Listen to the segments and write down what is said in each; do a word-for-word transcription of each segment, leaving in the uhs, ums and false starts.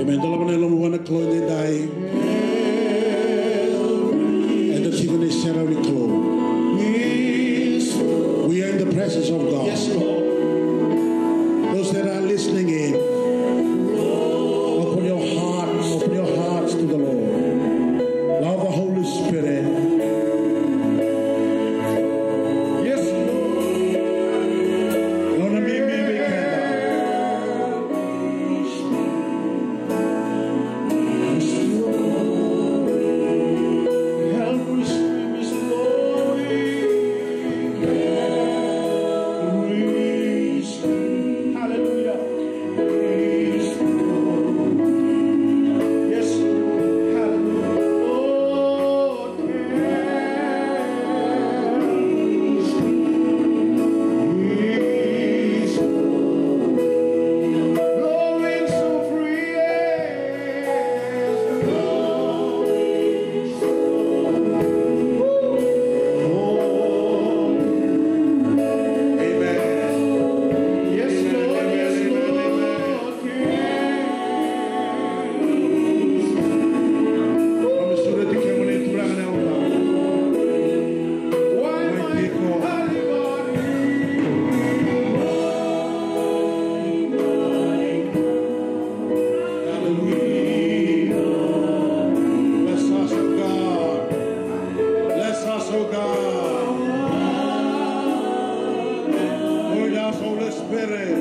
Amen. Dolava na yalomu vua na Kalou edaidai. Eda tiko ena iserau ni Kalou. We are in the presence of God. Yes, Lord. Those that are listening in, open your heart, open your hearts to the Lord. Allow the Holy Spirit. Yes, Lord. Lord, me, me, me, Hallelujah. Bless us, O God. Bless us, O God. Pour out, Holy Spirit.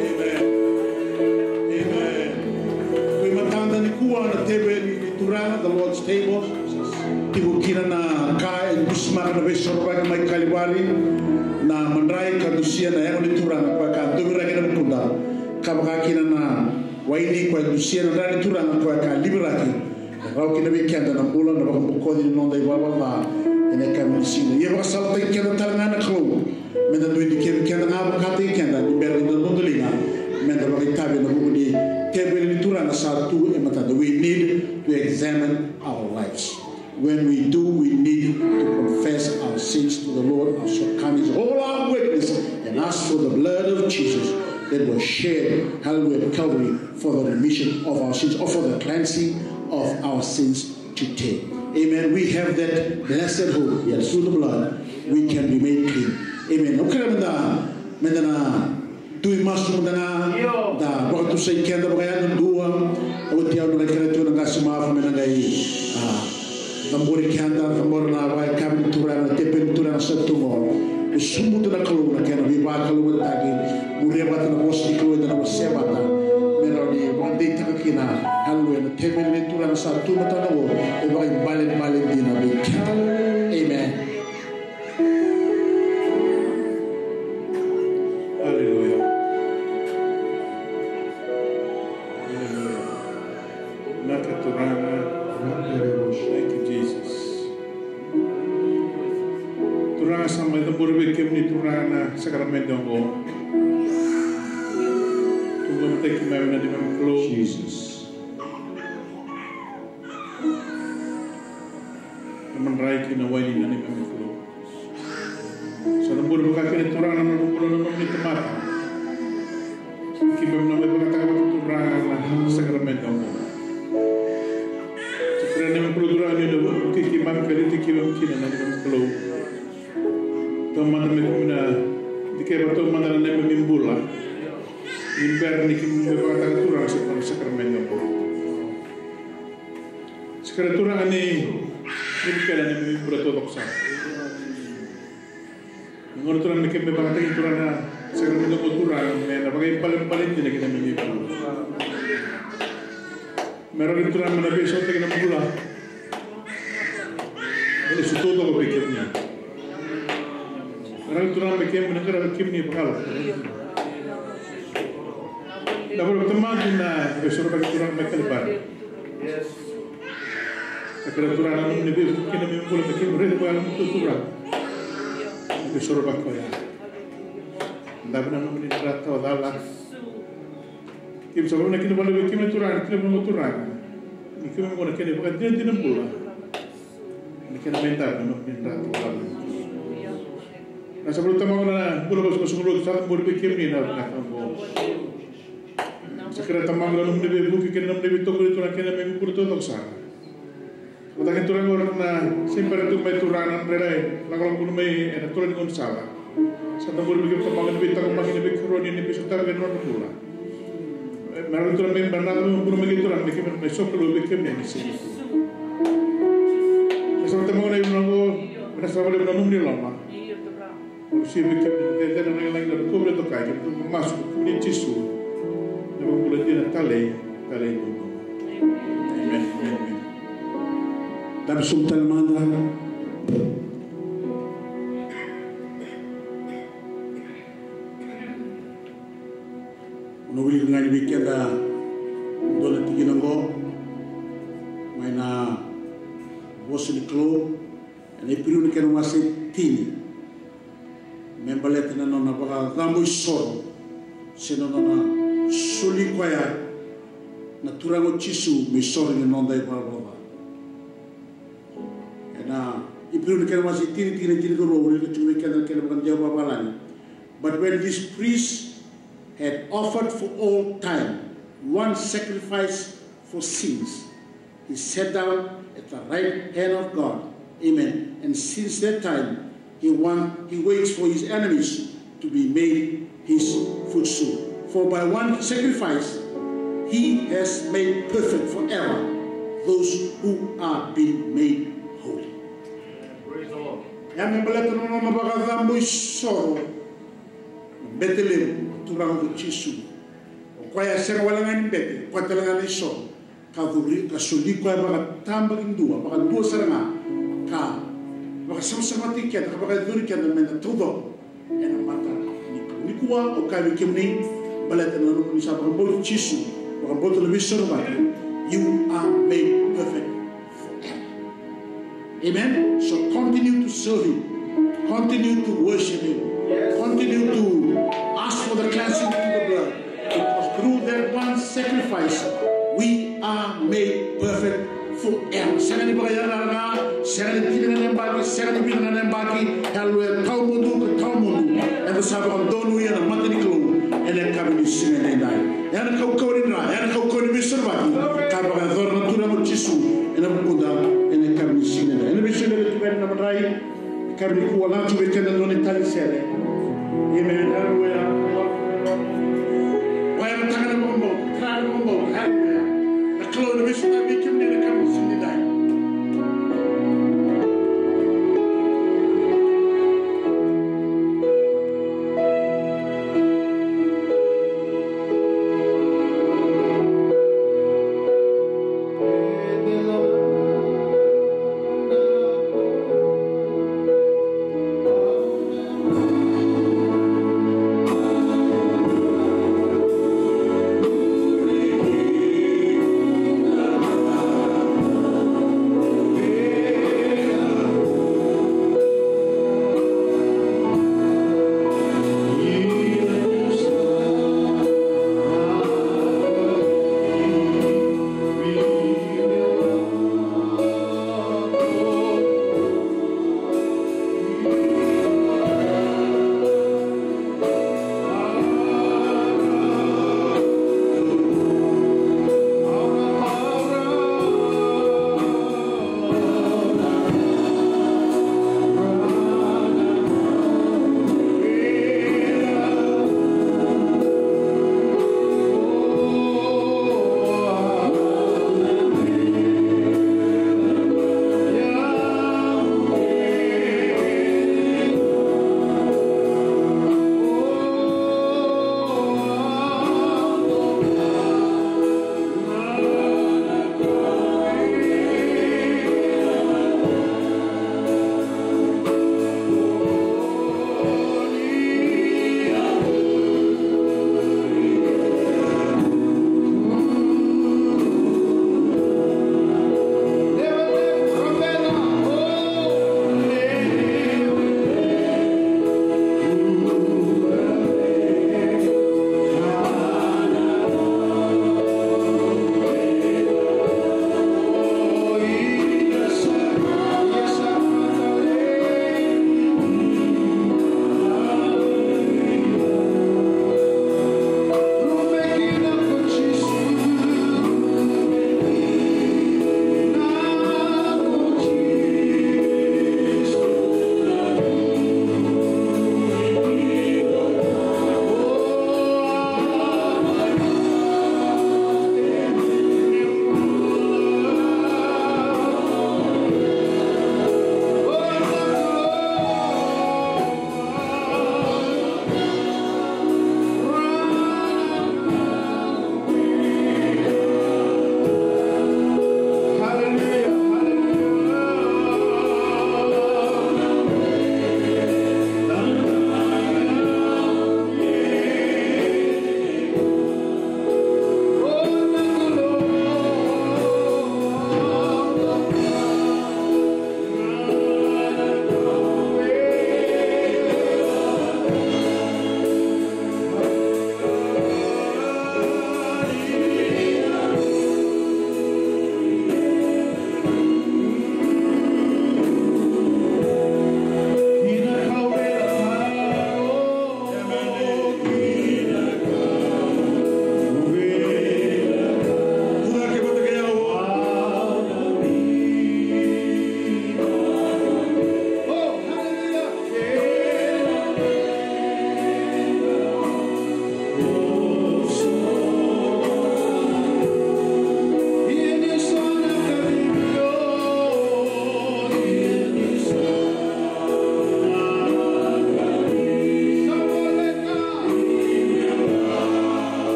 Amen. Amen. Ko i matada nikua na teveli ni Turaga, the Lord's table. Tiko kina na ka e dusimaka na veisorovaki mai Kalivari, na madrai ka dusia na yago ni Turaga, koya ka doviraki ena vukuda. Ka vaka kina na waini koya e dusia na dra ni Turaga, koya ka liviraki. Rawa kina vei keda na bula, na vakabokoci ni noda ivalavala ca ena yakavi ni siga. Ia vakasalataki keda tale ga na Kalou. Meda dui dikevi keda ga, vakataki keda ni bera ni da dodoliga, meda vakaitavi ena vuku ni teveli ni Turaga sa tu e matada. We need to examine our lives. When we do, we need to confess our sins to the Lord, our shortcomings, all our weakness, and ask for the blood of Jesus that was shed, hallelujah, at Calvary for the remission of our sins, or for the cleansing of our sins today. Amen. We have that blessed hope that through the blood we can be made clean. Amen. Okay, meda, meda na dui masu mada ga, da vakatusai keda vakayadudua. Oti au na qai kerea tiko na qase mafu me na qai, a, cabori keda, cabora na vakayakavi ni Turaga, na teveli ni Turaga sa tu qo. Sobuta na Kalou na kena veivakalougatataki. Muria vata na vosa ni Kalou eda na wasea vata. Me rawa ni vakadeitaka kina. Haleluya. Na teveli ni Turaga sa tu matana oqo e vakaibalebale dina vei keda. Amen. Haleluya. Haleluya. Vinaka Turaga. Thank you, Jesus. Turaga, sa mai cabori vei kemuni Turaga na sakaramede oqo. Tubu vata kei keimami na neimami Kalou. Jesus. Na madrai kei na waini na neimami Kalou. Sa cabori vaka kina Turaga na nodra bula na nomuni tamata. Keimami na mai vakataka vata Turaga na sakaramede oqo. Sa kerea na neimami Kalou Turaga ni na vukei keimami ka rauti keimami kina na neimami Kalou. Taumada me keimami na dikeva taumada na neimami bula. Ni bera ni keimami mai vakataka Turaga sa na sakaramede oqo. Sa kerea Turaga ni, ni vukea na neimami bula taucoko sara. Ni gauna Turaga me keimami vakataki Turaga na sakaramede oqo Turaga me na vakaibalebale dina ki na neimami bula. Me rawa ni Turaga me na veisautaki na bula. Me na sucu taucoko vei kemuni. Me rawa ni Turaga me keimami na qaravi kemuni vakalo. Na bula tamaqu na veisorovaki Turaga mai Kalevary. Sa kerea Turaga na nomuni veivuke kei na neimami bula me keimami raica vakayalo na Turaga. Na veisorovaki koya. Dabe na nomuni dra tawa cala. Keimami sa vakavinavinaka kina vakalevu vei kemuni Turaga, kina vakaoqo Turaga. Ni keimami gona kena vakadinadina bula. Ni kena mai dabe na nomuni dra tawa cala. Na sa bula tamaqu na bula vakasoqosoqo lotu sa cabori vei kemuni na vinaka oqo. Sa kerea Tamaqu na nomuni veivuke kei na nomuni veitokoni Turaga kei na neimami bula taucoko sara. Vakataki Turaga o ira na se bera tu mai Turaga na nodra lakolako mai ena tolo ni gaunisala. Sa cabori vei kemuni Tamaqu ni veitaqomaki, na veikaroni, na veisotavi kei na nodra bula. Me rawa Turaga me bera na bula mai kei Turaga me keimami na mai sokalou vei kemuni ena siga nikua. Sa Tamaqu na ivunau oqo, me na sa vakalevu na nomuni loma. Au sivia vei kemuni na cecere, na lagilagi, na rokovi, na dokai, kemuni na masu ena vuku i Jisu. Na vakabula dina talei, talei dodonu. Amen, amen, amen. Dabe sobu tale mada. Au na wilika ga yani vei keda e dua na tikina oqo mai na Vosa ni Kalou. Ena Iperiu na kena wase tini, me baleta na nona vakacabo isoro se na nona soli koya na Turaga o Jisu me isoro ni noda ivalavala ca. Ena Iperiu na kena wase tini, tikina tinikarua, au wilika tiko vei keda na kena vakadewa vavalagi. But when this priest had offered for all time one sacrifice for sins, he sat down at the right hand of God. Amen. And since that time, he, want, he waits for his enemies to be made his footstool. For by one sacrifice, he has made perfect forever those who are being made holy. Praise the Lord. Ia me baleta na nona vakacabo isoro na bete levu, Turaga ko Jisu. O koya e sega wale ga ni bete, o koya tale ga na isoro. Ka curi, ka soli koya vakatabakidua, vakadua sara ga. Ka vakasavasavataki keda, ka vakayacori keda me da taucoko ena mata ni Kalou. Nikua au kaya vei kemuni, baleta na nomuni sa vakabauti Jisu, vakabauta na Veisorovaki, you are made perfect forever. Amen. So continue to serve Him. Continue to worship Him. Continue to ask for the cleansing through the blood. Because through that one sacrifice, we are made perfect forever. Sega ni vakayara ga, sega ni tini ga na yabaki, sega ni vitu ga na yabaki. Hallelujah. Tawamudu ka tawamudu. Eda sa vakadonuya na mata ni Kalou ena yakavi ni siga edaidai. Ena kaukauwa ni dra, ena kaukauwa ni Veisorovaki, ka vakayacora na Turaga o Jisu ena vukuda ena yakavi ni siga edaidai. Ena veisorovaki tu vei na madrai, yakavi nikua, lako tu vei keda na nona tali sere. Amen. Hallelujah. Vakayacataka na vakabauta, tara na vakabauta. Hallelujah. Na Kalou ena veisorovaki vei kemuni ena yakavi ni siga edaidai.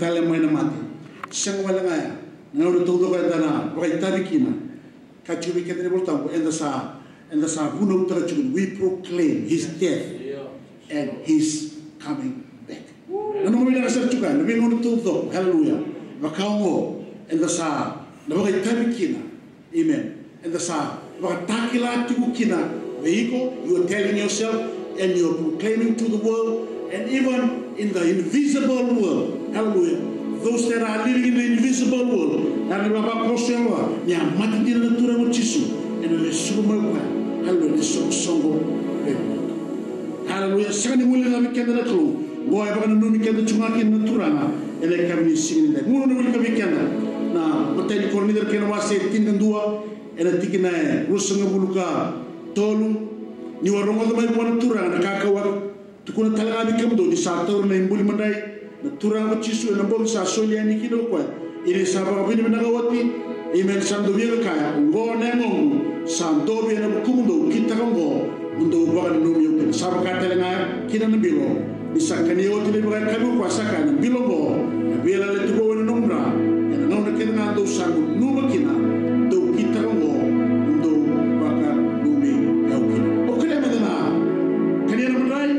tale mai na mate. Sega wale ga ya, na gauna taucoko eda na vakaitavi kina. Ka tiko vei keda na iVolatabu, eda sa, eda sa vunautaka tiko, we proclaim his death and his coming back. Na nomu vinaka sara tiko ya, na veigauna taucoko, haleluya. Vaka oqo, eda sa na vakaitavi kina. Amen. Eda sa vakatakila tiko kina vei iko, you are telling yourself, and you are proclaiming to the world, and even in the invisible world. Hallelujah. Those that are living in the invisible world. Na vakaoqo, ni a mate dina na Turaga o Jisu, ena lesu mai o koya. Hallelujah. Ni soqosoqo. Hallelujah. Sega ni guilecavi keda na Kalou. Qo e vakananumi keda tu ga kina na Turaga ena yakavi ni siga nidai. Gunu na wilika vei keda na imatai ni Korinica na kena wase e tinikadua, ena tikina e ruasagavulu ka tolu. Niu a rogoca mai vua na Turaga na ka kau a tukuna tale ga vei kemudou, ni sa taura na ibuli madrai na Turaga ko Jisu ena bogi sa soli yani kina ko koya. Ia ni sa vakavinavinaka oti, amen, sa dou via kaya, oqo na yagoqu sa dovi ena vukumudou, kitaka oqo mo dou vakananumi au kina. Sa vaka tale ga kina na bilo, ni sa kania oti na ivakayakavi ko koya, sa kaya, na bilo oqo na veiyalayalati vou ena nomu dra, ena gauna kece ga dou sa gunuva kina, dou kitaka oqo mo dou vakananumi au kina. O kania mada na kania na madrai,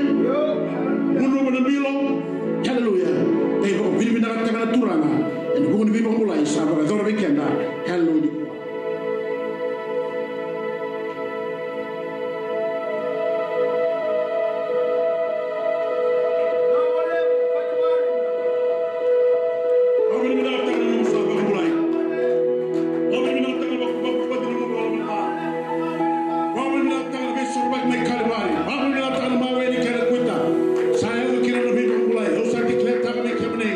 gunuva na bilo. Haleluya. Kei vakavinavinakataka na Turaga ena vuku ni veivakabulai sa vakayacora vei keda. Haleluya. Vakavinavinakataka na nomu sa vakabulai. Vakavinavinakataka na vakabulai. Vakavinavinakataka na veisorovaki mai Kalivari. Vakavinavinakataka na mawe ni kena kuita. Sa yaco kina na veivakabulai. Au sa declare-taka vei kemuni.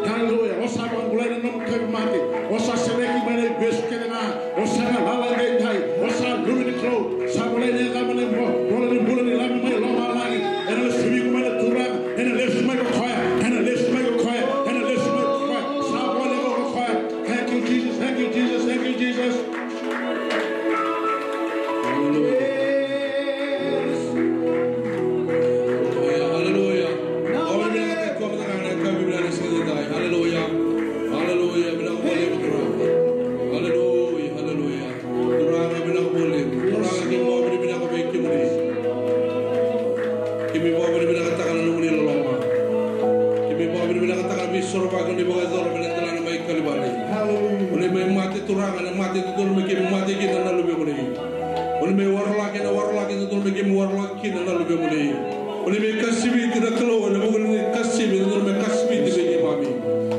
Haleluya. O sa vakabulai na nomu tauvimate. O sa sereki mai na ivesu kece ga. O sa galala edaidai. O sa luve ni Kalou. Sa volai na yacamuni ena ivola ni bula ni Lami mai lomalagi. Ena lesu mai na Turaga. Ena lesu mai ko koya. Ena lesu mai ko koya. Ena lesu mai ko koya. Sa volai ko koya. Thank you, Jesus. Thank you, Jesus. Thank you, Jesus. Hallelujah. Hallelujah. Hallelujah. Hallelujah. Hallelujah. Vinaka vakalevu, Turaga. Hallelujah. Hallelujah. Turaga, vinaka vakalevu. Turaga, keimami vakavinavinaka vei kemuni. Keimami vakavinavinakataka na nomuni loloma. Keimami vakavinavinakataka na veisorovaki o ni vakayacora mai na delana mai Kalivari. Hallelujah. O ni mai mate, Turaga, na mate dodonu me keimami mate kina na luvemuni. O ni mai waralaki ena waralaki dodonu me keimami waralaki kina na luvemuni. O ni mai kasiviti na Kalou ena vuku ni kacivi dodonu me kasiviti vei keimami.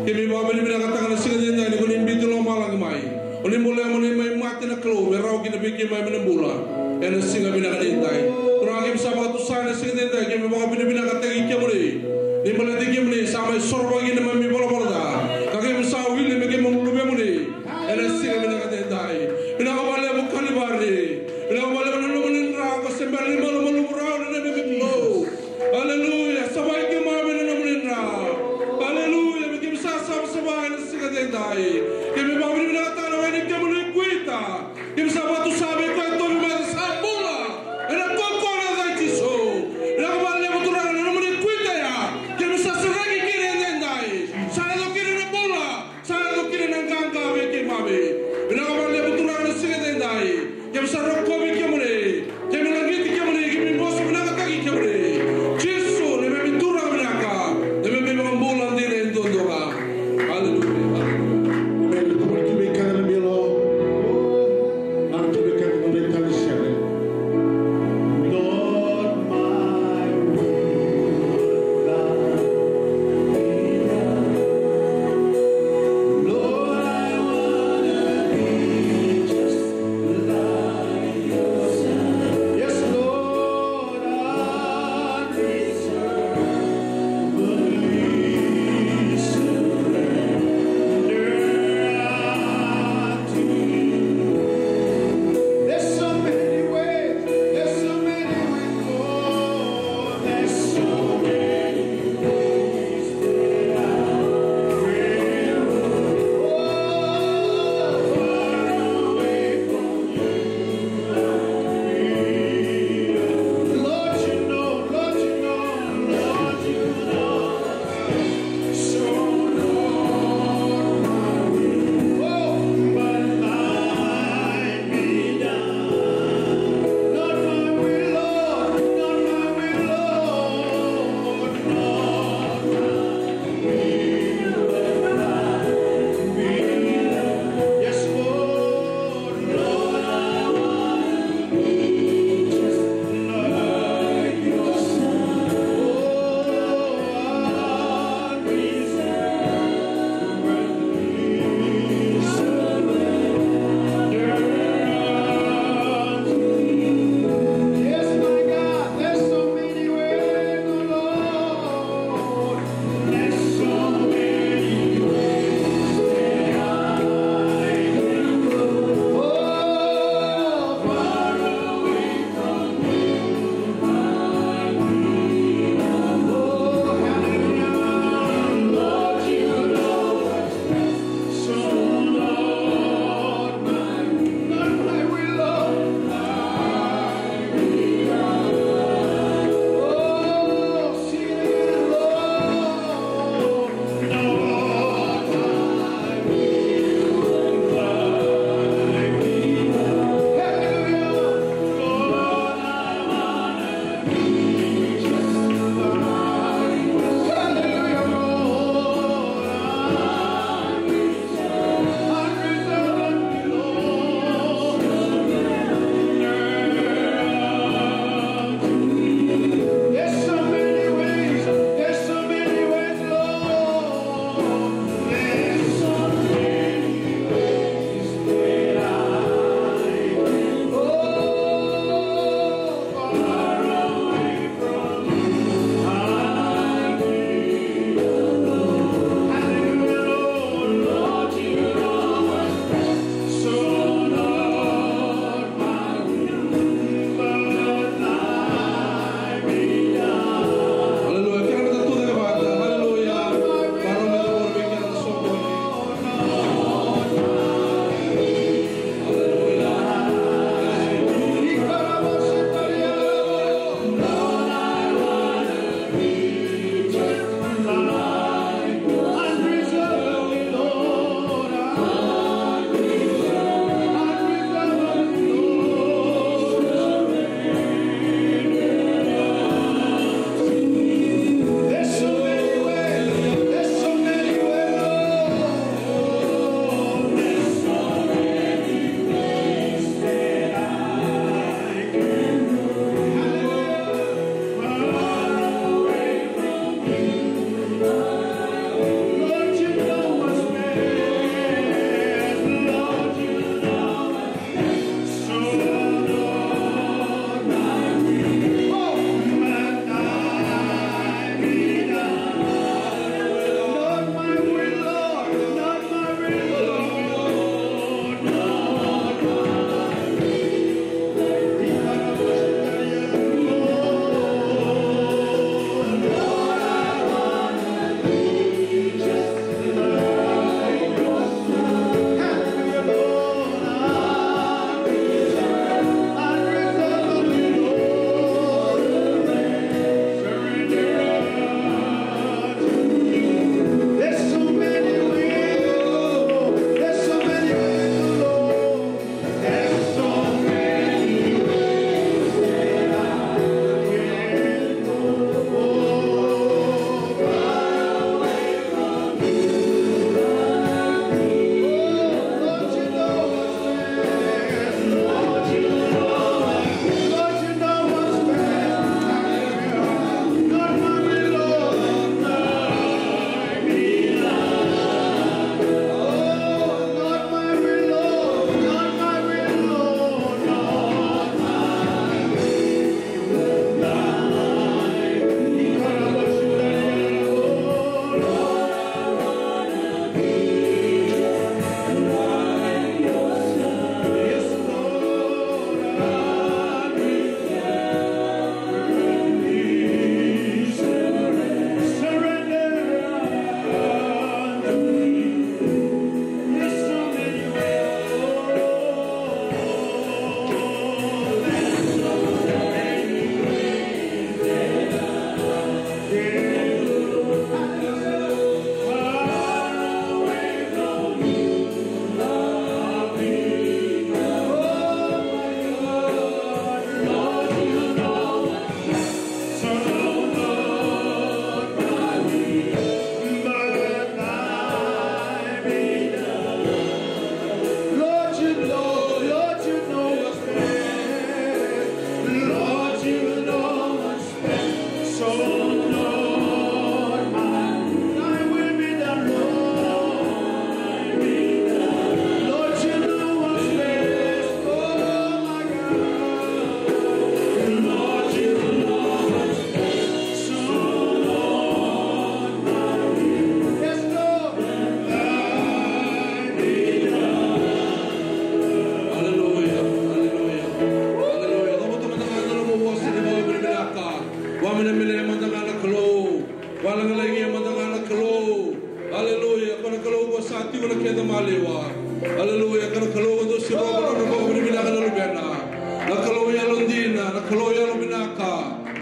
Keimami vakavinavinakataka na siga edaidai ni ko ni biuti lomalagi mai. O ni bolea mo ni mai mate na Kalou me rawa kina vei keimami na bula ena siga vinaka edaidai. Turaga, keimami sa vakatusa ena siga edaidai, keimami vakavinavinakataki kemuni. Ni baleti kemuni sa mai sorovaki na neimami valavala ca. Ka keimami sa wili me keimami luvemuni. Ena siga vinaka edaidai. Vinaka vakalevu Kalivari. Vinaka vakalevu na nomuni dra ka se bera ni malumalumu rawa na neimami Kalou. Aleluya. Savai keimami na nomuni dra. Aleluya. Me keimami sa savasava ena siga edaidai. Keimami vakavinavinakataka na wai ni kemuni kuita. Keimami sa vakatusa vei koya e tauvimate sa bula. Ena kaukaua ni yaca i Jisu. Vinaka vakalevu Turaga na nomuni kuita ya. Keimami sa sereki kina edaidai. Sa yaco kina na bula. Sa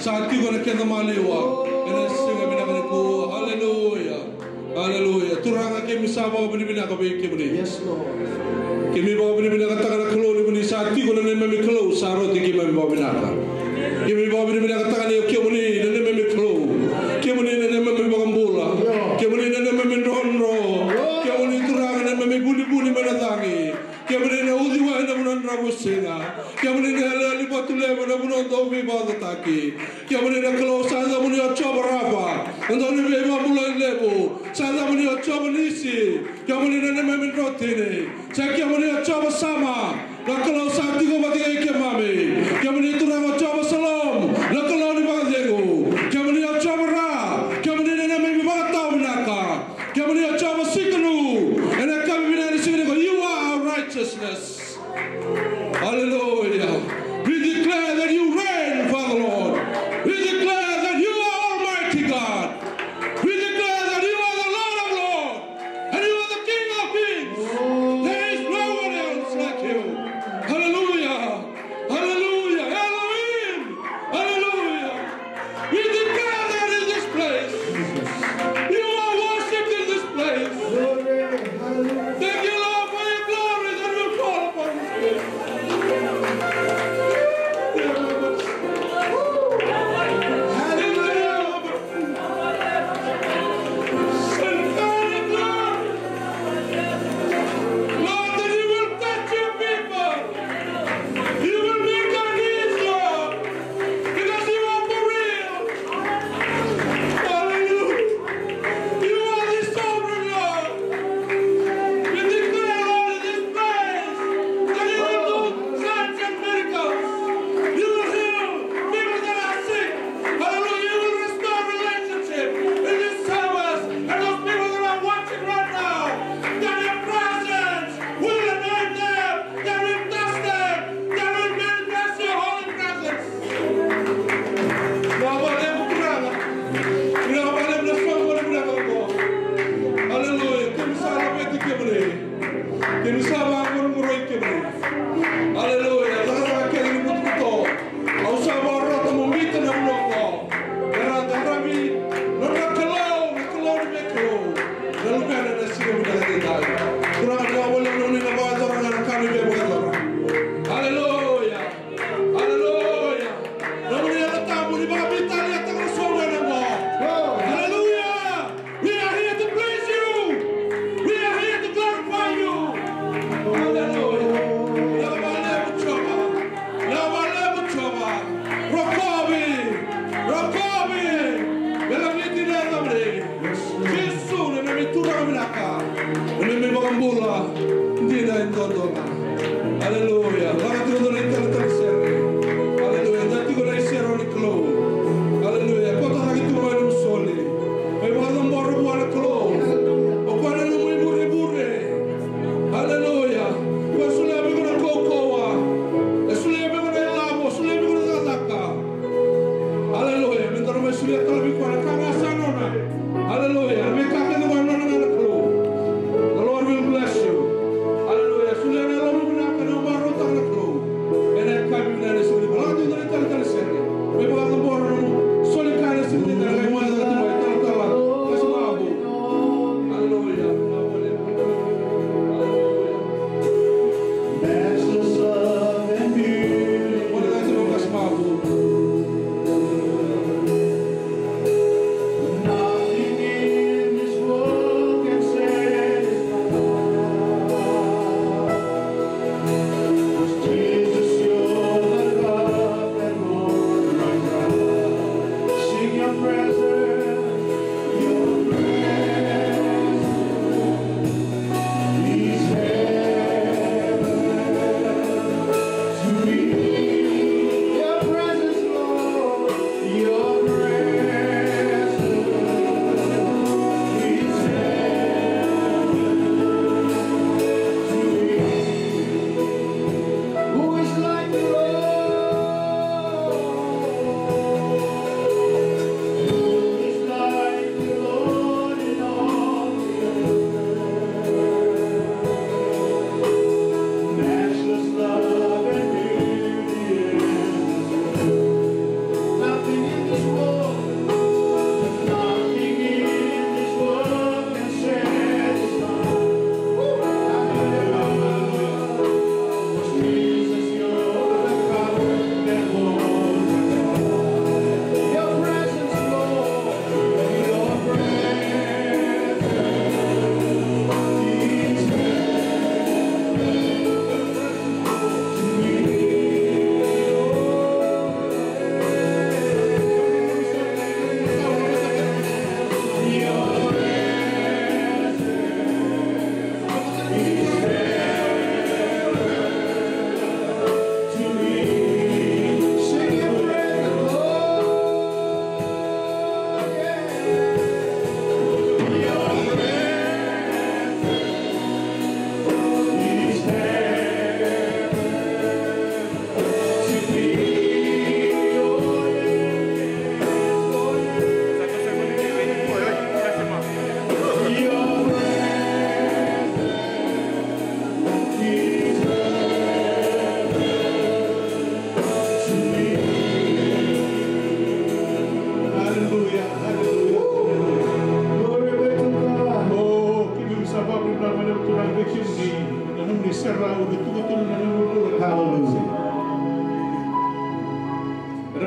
Sa tiko na keda maliwa ena siga vinaka nikua. Aleluya. Aleluya. Turaga, keimami sa vakavinavinaka vei kemuni. Yes, Lord. Keimami vakavinavinakataka na Kalou ni koni sa tiko na neimami Kalou sa rauti keimami vakavinaka. Keimami vakavinavinakataka ni o kemuni na neimami Kalou. Kemuni na neimami vakabula. Kemuni na neimami drodro. Kemuni, Turaga, na neimami vunivuni mai na cagi. Kemuni na uciwai ena vanua dravuisiga. Kemuni na yalewa ni vatu levu ena vanua dau veivakacacani. Kemuni na Kalou, sa yacamuni o Jiova Rafa, na dauniveivakabulai levu. Sa yacamuni o Jiova Nisi. Kemuni na neimami drotini. Sa kemuni o Jiova Sama, na Kalou sa tiko vata kei keimami. Kemuni, Turaga, o Jiova Salom, na Kalou ni vakacegu. Kemuni o Jiova Ra. Kemuni na neimami vakatawa vinaka. Kemuni o Jiova Sikanu. Ena yakavi vinaka ni siga nikua, you are our righteousness. Hallelujah. We declare that you reign, Father Lord. We declare that you are Almighty God. We declare that you are the Lord of Lords and you are the King of Kings. There is no one else like you. Hallelujah.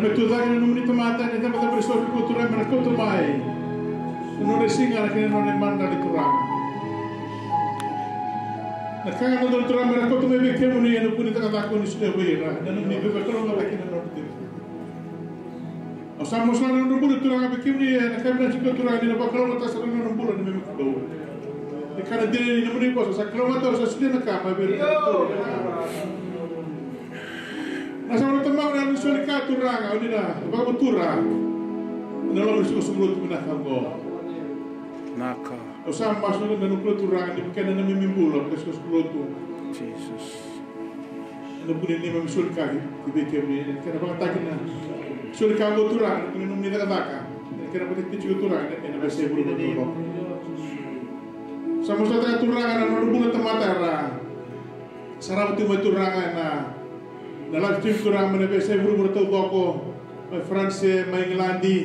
Me tu cake na nomuni tamata ena icabocabo ni sopi ko Turaga me ra kauta mai na nodra siga kei na nodra imadrali Turaga. Na ka ga dodonu Turaga me ra kauta mai vei kemuni ena vuku ni cakacaka ko ni solia vei ira, na nomuni veivakalougatataki na nodra dina. Au sa masu na nodra bula Turaga vei kemuni ena yakavi vinaka tiko Turaga ni na vakalougatataka sara na nodra bula na neimami Kalou. Ni ka na dina ni nomuni vosa sa kalougata, au sa solia na ka mai vei ira na Kalou. Na sa ora tamau na yalo ni soli ka Turaga, au ni na vakavatura ena loma ni soqosoqo lotu vinaka oqo. Naka. Au sa masu na nukula Turaga ni vukea na neimami bula, vukea soqosoqo lotu. Jesus. Ena vuku ni neimami soli ka ki vei kemuni, ena kena vakayagataki na soli ka oqo Turaga, ena vuku ni nomuni cakacaka, ena kena vakayagataki tiko Turaga, ena veiyasai vuravura taucoko. Sa masu tale Turaga na nodra bula tamata era sarava tiko mai Turaga ena, na live stream Turaga mai na veiyasai vuravura taucoko, mai France, mai Igiladi,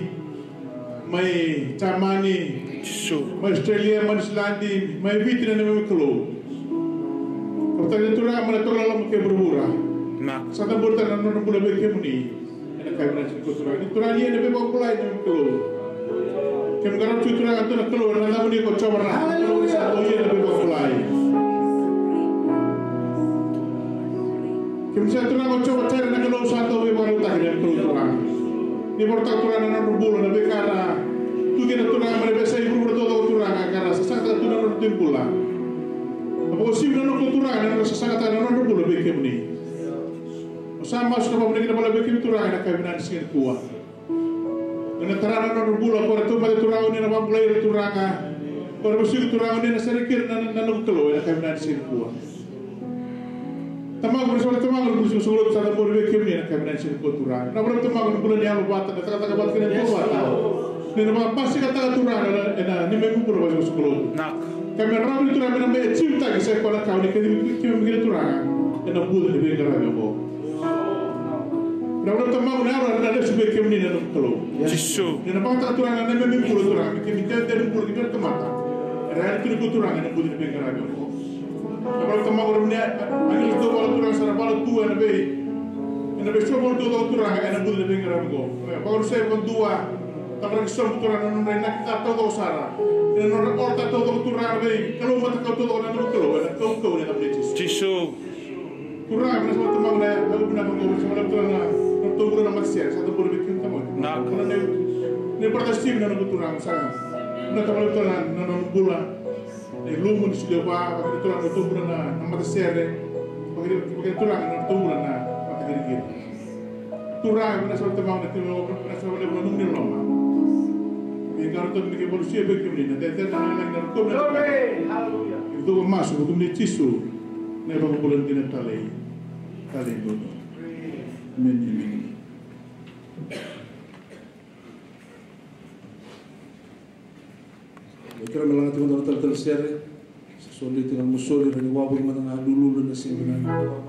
mai Jamani, Jisu. Mai Australia, mai Niusiladi, mai Viti na neimami Kalou. Vakataki Turaga mai na toka loma kei vuravura. Na. Sa cabori tale na nodra bula vei kemuni. Ena yakavi vinaka tiko Turaga. Ni Turaga ni ena veivakabulai na Kalou. Keimami qarava tiko Turaga tu na Kalou ena yacamuni ko Jiova Rafa. Haleluya. Sa dau ia na veivakabulai. Keimami sa Turaga ko Jiova Jaire na Kalou sa dau veivakarautaki na Kalou Turaga. Ni vakarautaka Turaga na nodra bula na veika ra tu kina Turaga mai na veiyasai vuravura taucoko Turaga ka ra sasagataka tu na nodra bula. Na vakauasivi na noqu Turaga na nodra sasagataka na nodra bula vei kemuni. Au sa masu ka vakavinavinaka vakalevu vei kemuni Turaga ena yakavi vinaka ni siga nikua. Ni na tara na nodra bula, ko ra tauvimate Turaga, ni na vakabulai ira Turaga. Ko ra vosoti Turaga, ni na sereki ira na, na, na noqu Kalou, ena yakavi vinaka ni siga nikua. Tamaqu, na sa Tamaqu, na bula ni soqosoqo lotu sa cabori vei kemuni ena yakavi vinaka ni siga nikua Turaga. Na bula ni Tamaqu, na bula ni yalo vata, na cakacaka vata kei na dua vata. Ni na vakabasikataka Turaga ena, ena neimami bula vakasoqosoqo lotu. Naka. Ka me rawa ni Turaga me na mai achieve-taki sa i koya na ka o ni kacivi keimami kina Turaga ena bogi ni veiqaravi oqo. Na bula ni Tamaqu, na yalo na lesu vei kemuni na noqu Kalou. Jisu. Ni na vakataka Turaga na neimami bula Turaga, me keimami dede ni bula ki vei ira na tamata era yali tu nikua Turaga ena bogi ni veiqaravi oqo. Na bula ni Tamaqu, na neimami agilosi dau vala Turaga sa ra vala tu ena vei, ena veisoqoni taucoko Turaga ena bogi ni veiqaravi oqo. Vakarusai vakadua, tavaraki sobu Turaga na nodra inaki ca taucoko sara. Ena nodra order taucoko Turaga vei Kalou matakau taucoko na noqu Kalou, ena kaukauwa ni yacamuni Jisu. Jisu. Turaga, vinaka sara Tamaqu na yakavi vinaka oqo, vinaka sara Turaga na nodratou bula na matasere, sa cabori vei kemuni Tamaqu. Naka. Ni brother Steve na noqu Turaga, sa vinaka vakalevu Turaga na nona bula. Na ilumu ni solia vua, vakakina Turaga na nodratou bula na, na matasere. Vakakina, vakakina Turaga na nodratou bula na mataqiriqiri. Turaga, vinaka sara Tamaqu na kena loloma, vinaka sara vakalevu na nomuni loloma. Ni qarauna tale me keimami vakalusia vei kemuni na cecere, na lagilagi, na rokova, na cakacaka. Glory, hallelujah. Keimami masu, vukumuni Jisu, na iVakabula dina talei, talei dodonu. Emeni, emeni. Kerea me laga tiko na talatala sere. Sa soli tiko na nomu soli, rawa ni wavoki mada ga lululu ena siga vinaka.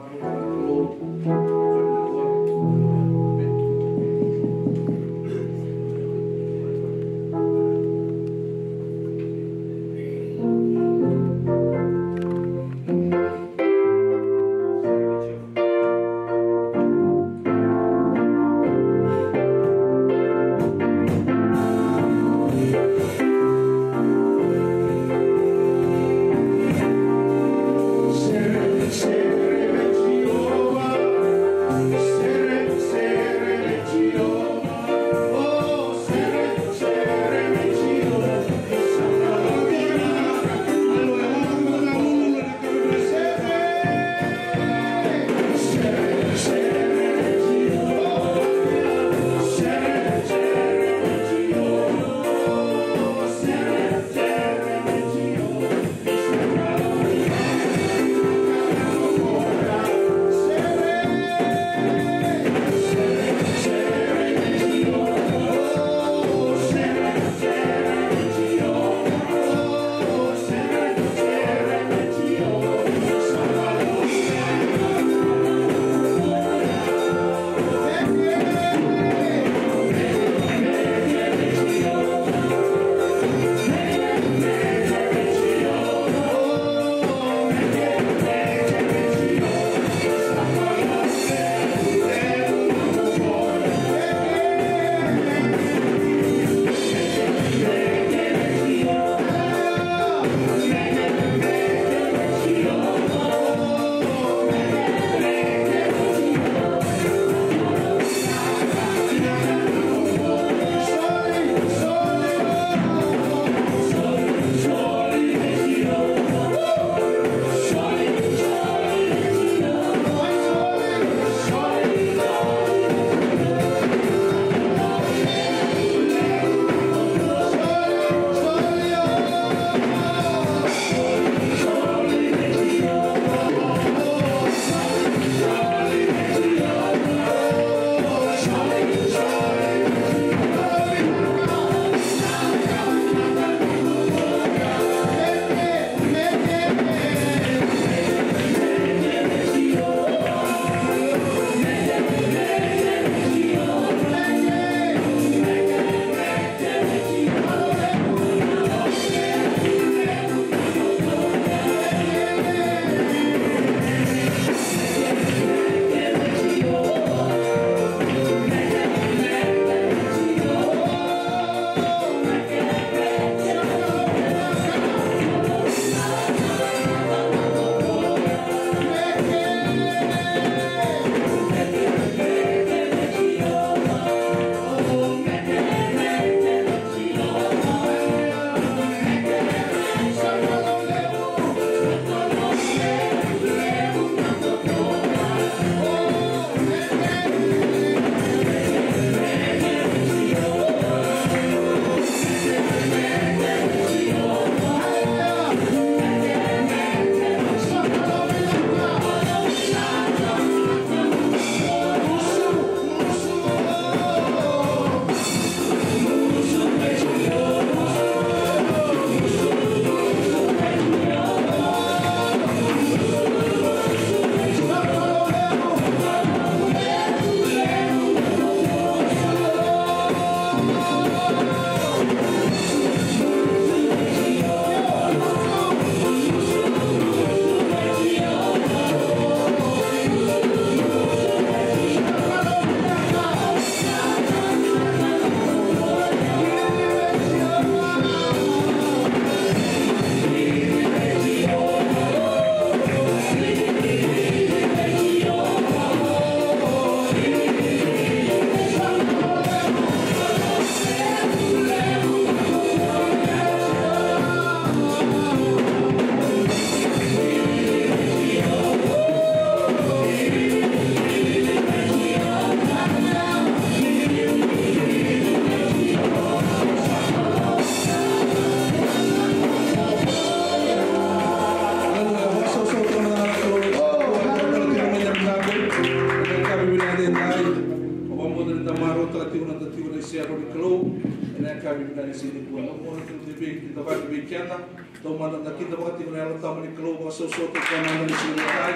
Da marautaka tiko na, da tiko na iserau ni Kalou ena yakavi vinaka ni siga nikua. Na mona tiko vei, kidavaki vei keda. Taumada da kidavaka tiko na Yalo Tabu ni Kalou, vakasausauta tiko mada ni siga nikua.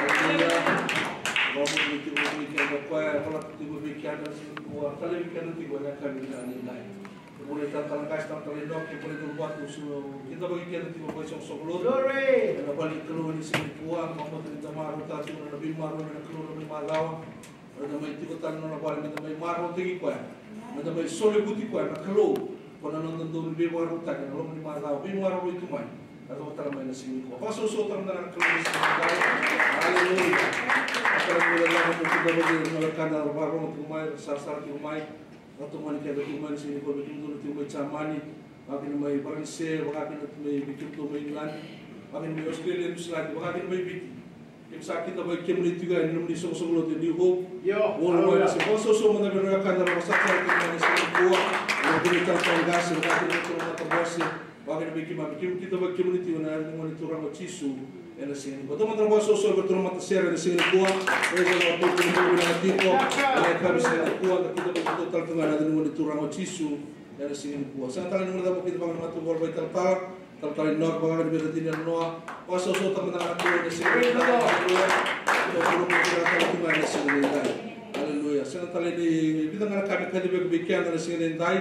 Aleluya. Vakamoce tiko vei keda o koya, e volata tiko vei keda na siga nikua, talevi keda tiko ena yakavi vinaka ni dai. Vula i talatala qase, talatala Inoke, vula i Nuruvatu, su kidavaki keda tiko vakaisokosoko lotu. Glory. Ena vale ni Kalou ena siga nikua, vakamoce ni da marautaka tiko na veimaroroi na Kalou na veimacawa. Eda mai tiko tale na nona vale, meda mai marautaki koya, meda mai solevuti koya na Kalou. Ko na noda dau ni veivakarautaki ena loma ni macawa, veimaroroi tu mai. Eda tara mai na siga nikua. Vakasausauta mada na Kalou ena siga nikua. Aleluya. Aleluya. Aleluya. Aleluya. Aleluya. Aleluya. Vakarogo tiko mai, sarasara tiko mai. Vakatomani keda tiko mai na siga nikua, vei kemudou na tiko mai Jamani, vakakina mai Varanise, vakakina mai, vei kemudou mai England, vakakina mai Australia, Niusiladi, vakakina mai Viti. Keimami sa kidavaki kemuni tiko yani ena nomuni soqosoqo lotu e New Hope. Io, aleluya. Vakasausau mada vei ira na wekada, vakasakasaka tiko mai na siga nikua. Ena vei ira na talatala qase, vakakina mai ira na matabose. Vakakina vei keimami, keimami kidavaki kemuni tiko ena yaca ni Gone Turaga o Jisu ena siga nikua. Dou mada na vakasausau vei iratou na matasere ena siga nikua. Praise the Lord. Dou mada na vinaka tiko ena yakavi siga nikua, da kidavaki kemudou tale tiko ga ena yaca ni Gone Turaga o Jisu ena siga nikua. Sega tale ni guilecava mada kina vaka na matavuvale vakaitalatala, talatala Inoke, vakakina vei ira na tina, Noa. Vakasausauta mada na Kalou ena siga nikua. Praise the Lord. Aleluya. Dou mada na vinaka tale tiko ga ena siga nikua. Aleluya. Sega tale ni vica ga na ka me kacivi iko vei keda ena siga nikua.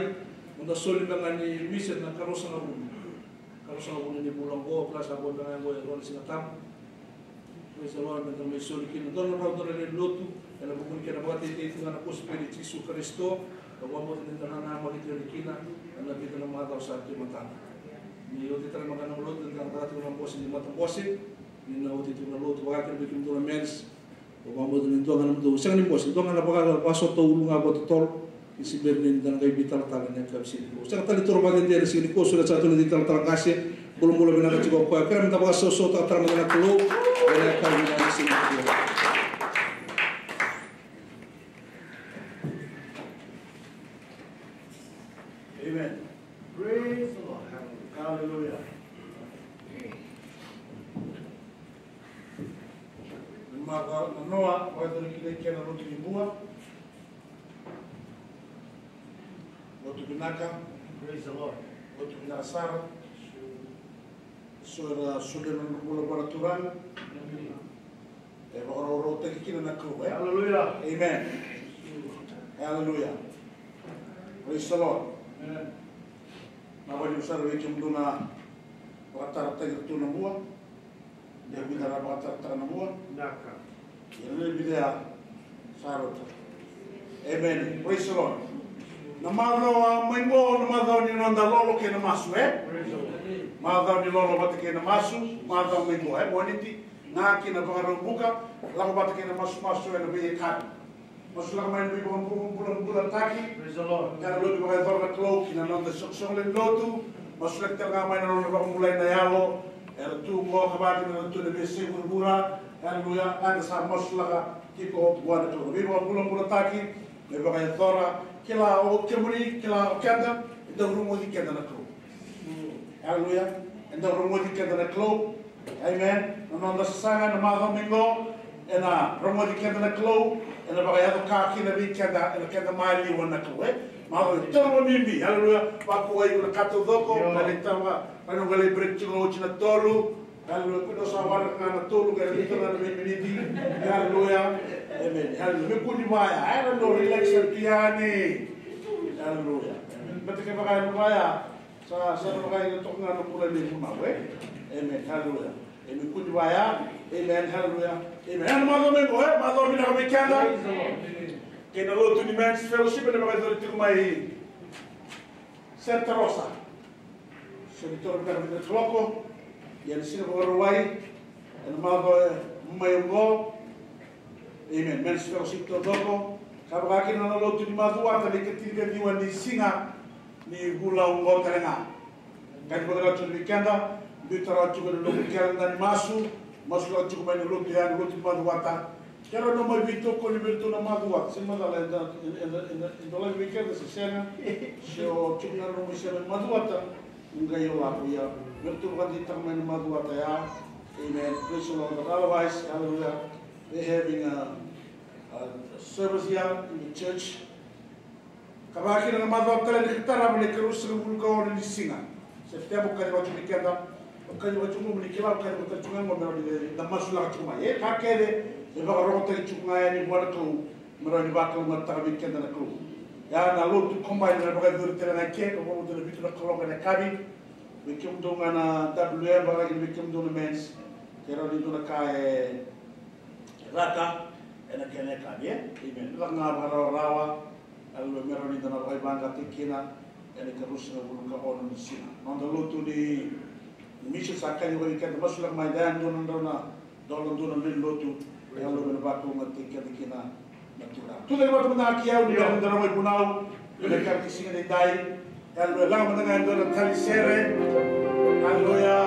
Meda soli beka ga ni misa na ikaruasagavulu. Ikaruasagavulu ni vula oqo, kila sa bau beka ga oqo e rua na Siga Tabu. Praise the Lord, meda mai soli kina. Dua na drau, dua na lewe ni lotu ena vuku ni kena vakateitei tu ga na kosipeli i Jisu Karisito. Au vakabauta ni da na namaki tu yani kina ena vica na macawa sa tu e matada. Ni oti tale mada ga na lotu, da na caka tiko na bose ni matabose. Ni na oti tiko na lotu, vakakina vei kemudou na men's. Au vakabauta ni dua ga na nomudou, sega ni bose, dua ga na vaka, vakasota ulu ga vakatotolo. Ni se bera ni da na qai veitalatala ena yakavi siga nikua. Sega tale ni toro vakadede ena siga nikua, solia sara tu na italatala qase. Bulabula vinaka tiko o koya. Kerea meda vakasausautaka tale mada na Kalou ena yakavi vinaka ni siga nikua. Amen. Praise the Lord. Hallelujah. Na macawa, na noa, vakayacori kina na kena lotu ni Bua. Lotu vinaka. Praise the Lord. Lotu vinaka sara. So era solia na nodra bula vua na Turaga. E vakaraurautaki kina na Kalou, e? Hallelujah. Amen. Hallelujah. Praise the Lord. Amen. Na valiu sara vei kemudou na vakatarataki iratou na Bua. De vica na vakatarataka na Bua. Naka. Ia na vica ya sa rauta. Amen. Praise the Lord. Na macawa mai qo, na macawa ni noda lolo kei na masu, e? Praise the Lord. Macawa ni lolo vata kei na masu, macawa mai qo, e? Moniti, ga kina Vakaraubuka, lako vata kei na masumasu ena veiyakavi. Masulaka mai na veivakabulabulataki. Praise the Lord. Era lotu vakayacora na Kalou ki na noda soqosoqo lewe ni lotu. Masulaki tale ga mai na nona vakabulai na yalo. Era tu qo ka vaka kina na tu na veiyasai vuravura. Aleluya. Eda sa masulaka tiko vua na Kalou. Veivakabulabulataki me vakayacora. Kila o kemuni, kila o keda, e dau rogoci keda na Kalou. Aleluya. E dau rogoci keda na Kalou. Amen. Na noda sasaga ena macawa mai qo, ena rogoci keda na Kalou, ena vakayaco ka kina vei keda, ena keda maliwa na Kalou, e? Macawa e tolu vakabibi. Aleluya. Vakauqeti iko na ka taucoko, io, qai lai tava, qai lai break tiko oti na tolu. Aleluya. Kua ni sa waraka ga na tolu, qai lai tava na veiminiti. Aleluya. Amen. Aleluya. Me kua ni vaya, e, na relax tu yani. Aleluya. Amen. Baleta kevaka e vaya, sa, sa na vakayagataka ga na bula ni vunau, e? Amen. Hallelujah. Amen. Kua ni vaya. Amen. Hallelujah. Amen. Ena macawa mai qo, e? Macawa vinaka vei keda. Kei na lotu ni Men's Fellowship, ena vakayacori tiko mai Santa Rosa. Sa ni toro vinaka vei na kaloko. Ia ni siga Vakarauwai. Ena macawa mai qo. Amen. Men's Fellowship taucoko. Ka vaka kina na lotu ni Macuata, na ikatinikaciwa ni siga ni vula oqo tale ga. Ka ni vakarautaki vei keda, biuta rawa tiko na nomu keda ni masu, masu rawa tiko mai na lotu ya, na lotu ni Macuata. Ke rawa ni o mai veitokoni vei iratou na Macuata, se macala eda, eda, eda, eda laivi vei keda se sega. Se o tiko na nomu isema ni Macuata, qai o lako ia. Me ratou vakadeitaka mai na Macuata ya. Amen. Praise the Lord. But otherwise, hallelujah. They having a, Service ia ni church. Ka vaka kina na macawa tale ni ka tarava na ikaruasagavulu ka ono ni siga Sepiteba, kaci vata tiko vei keda. Kaci vata tiko mai ni kila, kaci vata tiko ga mai, me rawa ni da masulaka tiko mai. E ka kece e vakarogotaki tiko ga yani vua na Kalou, me rawa ni vakalougatataka vei keda na Kalou. Ia na lotu combine na vakayacori tale ga i ke, ka vakayacori na vitu na kaloko ena yakavi. Vei kemudou ga na W M, vaka kina vei kemudou na men's, ke rawa ni dua na ka e caka ena kena yakavi, e? Amen. Caka ga vakarawarawa. Aleluya. Me rawa ni da na vakaivaqataki kina ena ikaruasagavulu ka ono ni siga. Noda lotu ni mission sa kaci vei keda, masulaka mai, da yadua na nodrau na dola, dua na lewe ni lotu. Aleluya. Me na vakalougatataki keda kina na Turaga. Tucake vata mada ga ki yau ni da na mai vunau ena yakavi ni siga nidai. Aleluya. Laga mada ga e dua na tali sere. Aleluya.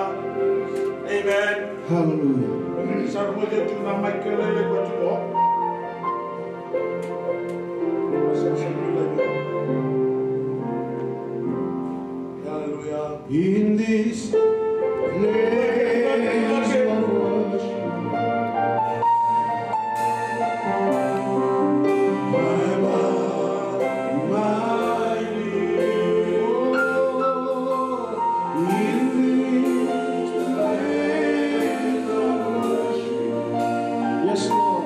Amen. Hallelujah. Sa rogoci au tiko na Michael Lele ko tiko. Hallelujah. In this place of worship, my body, my need. In this place of worship. Yes, Lord.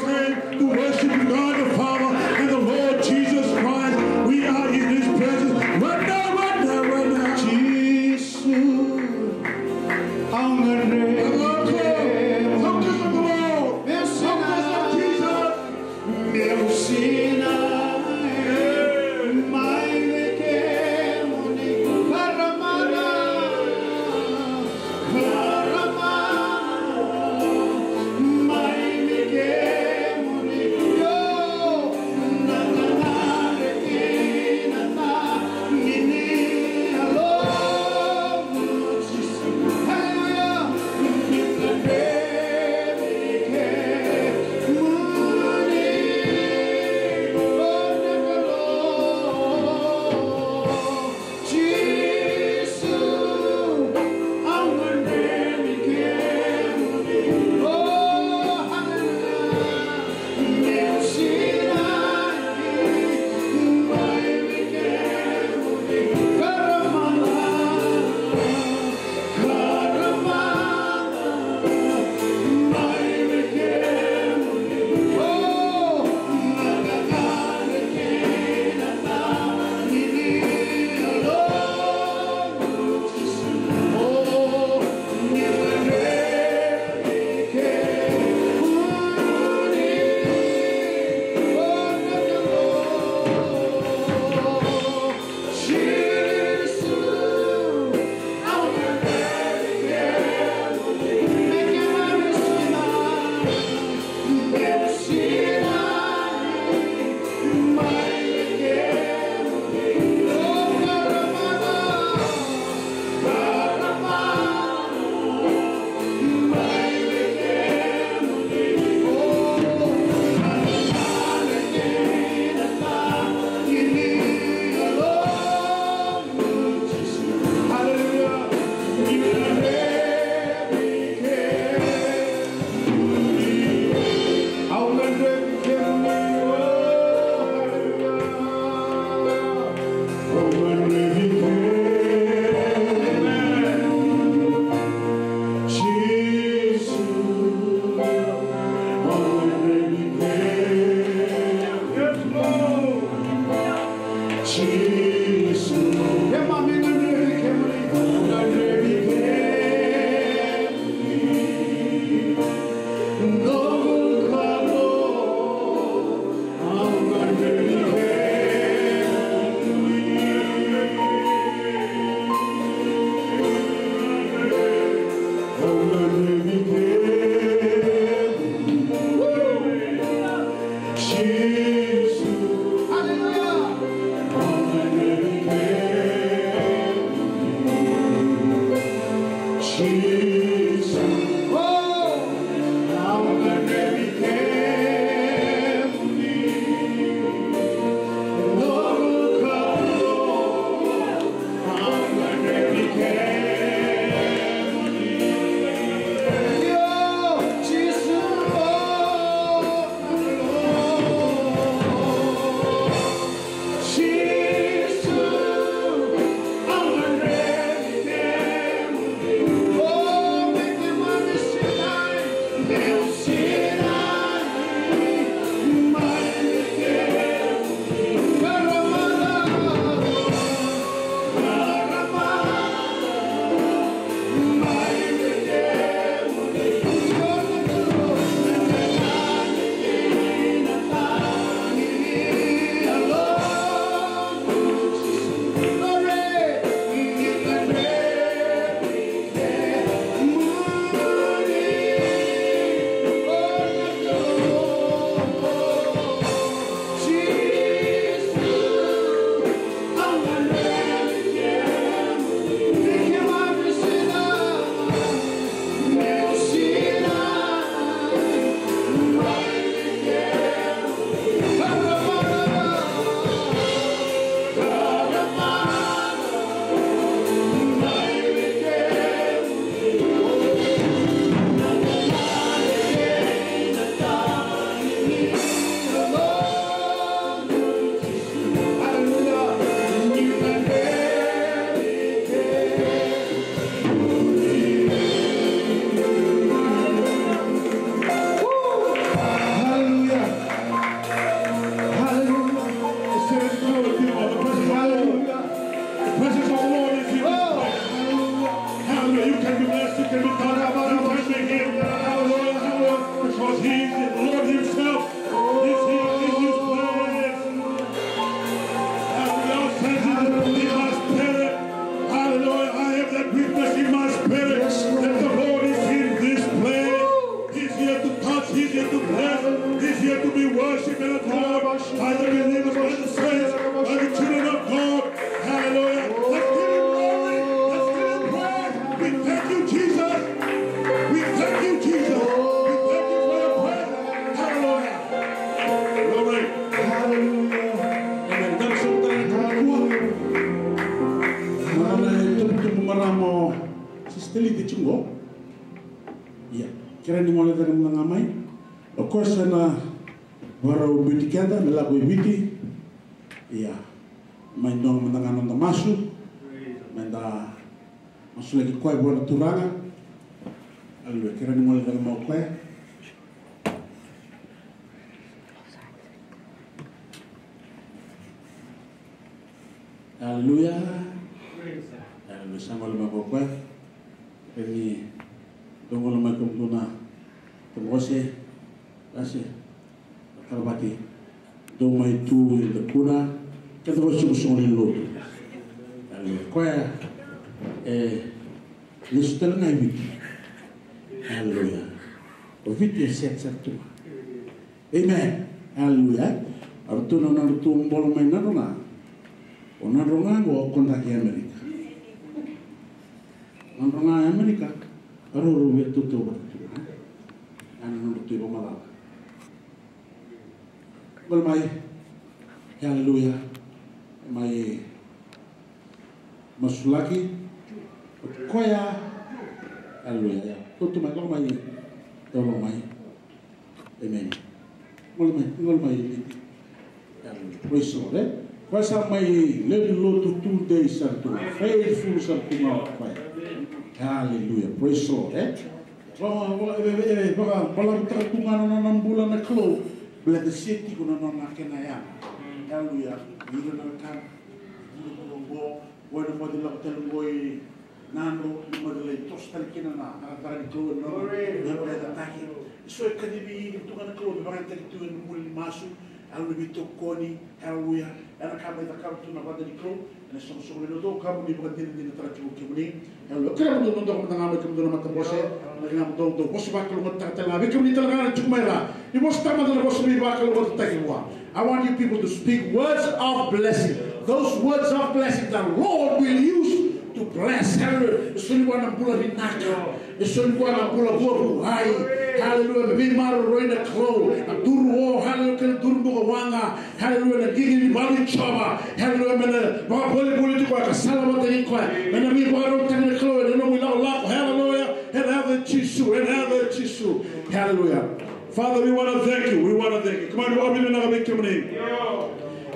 Slave to worship God the Father and the Lord Jesus Christ. We are in His presence right now, right now, right now. Jisu, au gadreva. I love you. Focus on the Lord. Focus on Jesus. Meu sinai mai vei kemuni, karamana, karamana mai vei kemuni, io, na, na, na, na, na, ni, ni, alo. is yet to be worshipped and adored by the believers, by the saints, by the children of God. Hallelujah. Let's give him glory. Let's give him praise. We thank you, Jesus. We thank you, Jesus. We thank you for your presence. Hallelujah. Glory. Hallelujah. Amen. Daru sa tara na kua. Mana na tubutubu marama o Sister Liti Tsugo. Ia, kerea ni gole cake mada ga mai. O koya sa na vakarau biuti keda me lako i Viti. Ia, mai doga mada ga na noda masu. Meda masulaki koya vua na Turaga. Aleluya, kerea ni gole cake mai o koya. Aleluya. Aleluya. Sa gole mai ko koya. Kerea ni dou gole mai kemudou na tabose. Ase. Taravaki. Dou mai tu eda kuna. Keda vakaisoqosoqo ni lotu. Aleluya. Koya e lesu tale ga i Viti. Aleluya. O Viti e set sara tu. Amen. Aleluya. A ratou na, na ratou bolo mai Nadroga. O Nadroga qo o kodaki Amerika. Nadroga e Amerika. A rau rau via tautauvata tu. A na nodratou ivakamacala. Gole mai. Aleluya. Mai masulaki. Koya. Aleluya. Ia. Tou tu mai, lako mai. Tou lako mai. Amen. Gole mai, gole mai. Aleluya. Praise the Lord, eh? Koya sa mai lewe ni lotu tudei sara tu ga. Faithful sara tu ga o koya. Aleluya. Praise the Lord, eh? Vaka, vaka, e, e, e, vakabalavutaka tu ga na nona bula na Kalou. Baleta se tiko na nona kena yaga. Aleluya. Ira na wekana. Ira na wekana. Oi na moce lako tale qo i Nadro, na moce lai toso tale kina na cakacaka ni Kalou, na nona vakayagataki. So e kacivi ira tu ga na Kalou me vakayagataki tu ena bula ni masu. Aleluya, veitokoni. Aleluya. Ena ka mai cakava tu na vada ni Kalou. Ena soqosoqo levu dou ka mo ni vakadinadinataka tiko kemuni. Aleluya. Kerea mo dou dodoka mada ga mai kemudou na matabose. Na kena mo dou, dou vosa vakalougatataka tale ga vei kemuni tale ga na tiko mai ra. Ni vosa tale mada na vosa veivakalougatataki vua. I want you people to speak words of blessing. Those words of blessing the Lord will use to bless. Hallelujah. E soli vua na bula vinaka. E soli vua na bula vuavuai. Hallelujah. Me veimaroroi na Kalou. Na duru o, hallelujah, kei na duru buka waqa. Hallelujah. Na qiqi ni valu i Jiova. Hallelujah. Me na vakavolivoli tiko koya ka sala vata kei koya. Me na veivakarautaki na Kalou ena nomu ilakolako. Hallelujah. Ena yaca i Jisu. Ena yaca i Jisu. Hallelujah. Father, we want to thank you. We want to thank you. Come on, vakavinavinaka vei kemuni.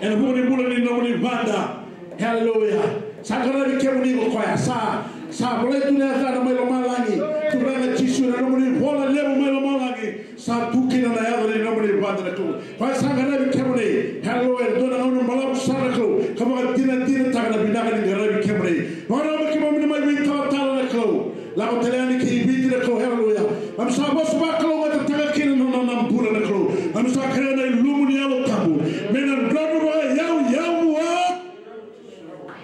Ena vuku ni bula ni nomuni vada. Hallelujah. Sa qaravi kemuni ko koya. Sa, sa volai tu na yacana mai lomalagi. Turaga Jisu, na nomuni vola levu mai lomalagi. Sa tu kina na yaca ni nomuni vada na Kalou. Koya sa qaravi kemuni. Hallelujah. Dua na gauna balavu sara na Kalou. Ka vakadinadinataka na vinaka ni qaravi kemuni. Vakarau me keimami na mai veitalatala na Kalou. Lako tale yani ki Viti na Kalou, haleluya. Keimami sa vosa vakalougatataka kina na nona bula na Kalou. Keimami sa kerea na ilumu ni Yalo Tabu me na drodro vakayauyau vua.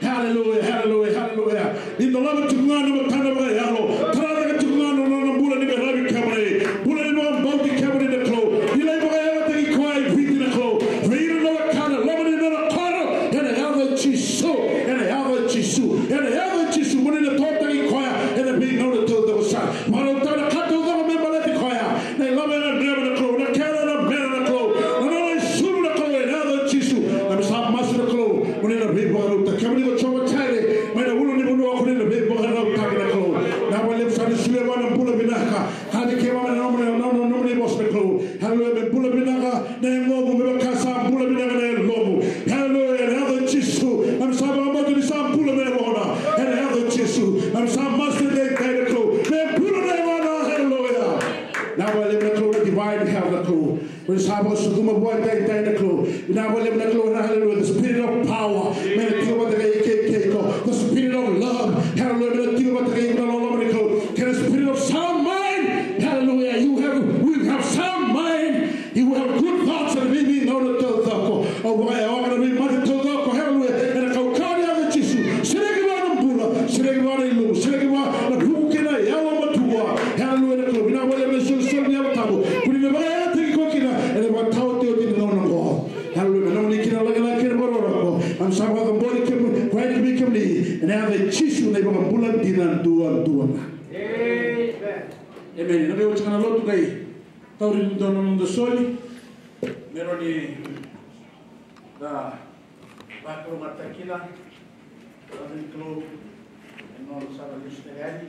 Haleluya, haleluya, haleluya. Ni dolava tiko ga na matana vakayalo. Tara cake tiko ga na nona bula ni qaravi kemuni. Bula ni vakabauti kemuni na Kalou. Ni lai vakayagataki koya i Viti na Kalou. Vei ira na wekana, loma ni nona koro. Ena yaca i Jisu. Ena yaca i Jisu. Ena yaca i Jisu. Mo ni na totaki koya ena veigauna taucoko sara. Vakarautaka na ka taucoko me baleti koya. Na ilavo ena dreva na Kalou, na kena na mena na Kalou, na nona isulu na Kalou, ena yaca i Jisu. Keimami sa masu na Kalou, mo ni na veivakarautaki. Kemuni ko Jiova Jaire, mai na ulu ni vanua ko ni na veivakarautaki na Kalou. Vinaka vakalevu sa ni solia vua na bula vinaka. Kaya vei keimami na nomuni, na nomuni vosa na Kalou. Haleluya, me bula vinaka na yagomu, me vaka sa bula vinaka na yalomu. Haleluya, ena yaca i Jisu. Keimami sa vakabauta ni sa bula na yalona. Ena yaca i Jisu. Keimami sa masu edaidai na Kalou. Me bula na yalona. Haleluya. Vinaka vakalevu na Kalou na divine health na Kalou. Ko ni sa vakasucuma vua edaidai na Kalou. Vinaka vakalevu na Kalou, haleluya. The spirit of power. Me na tiko vata kei, kei, kei iko. The spirit of love. Haleluya. Me na tiko vata kei iko na loloma ni Kalou. Kei na spirit of sound mind. Haleluya. You have, we have sound mind. You have good thoughts and living on the taucoko. Au vakayawa na veimate taucoko. Haleluya. Ena kaukauwa ni yaca i Jisu. Sereki vua na bula. Sereki vua na ilumu. Sereki vua na vuku kei na yalo matua. Haleluya na Kalou. Vinaka vakalevu na isolisoli ni Yalo Tabu. Ko ni na vakayagataki koya kina. Jisu na iVakabula dina duadua ga. Emeni. Na veiwatini na lotu qai tauri dua na noda soli me rawa ni da vakalougatataki kina. Ena nona sala lesu tale yani.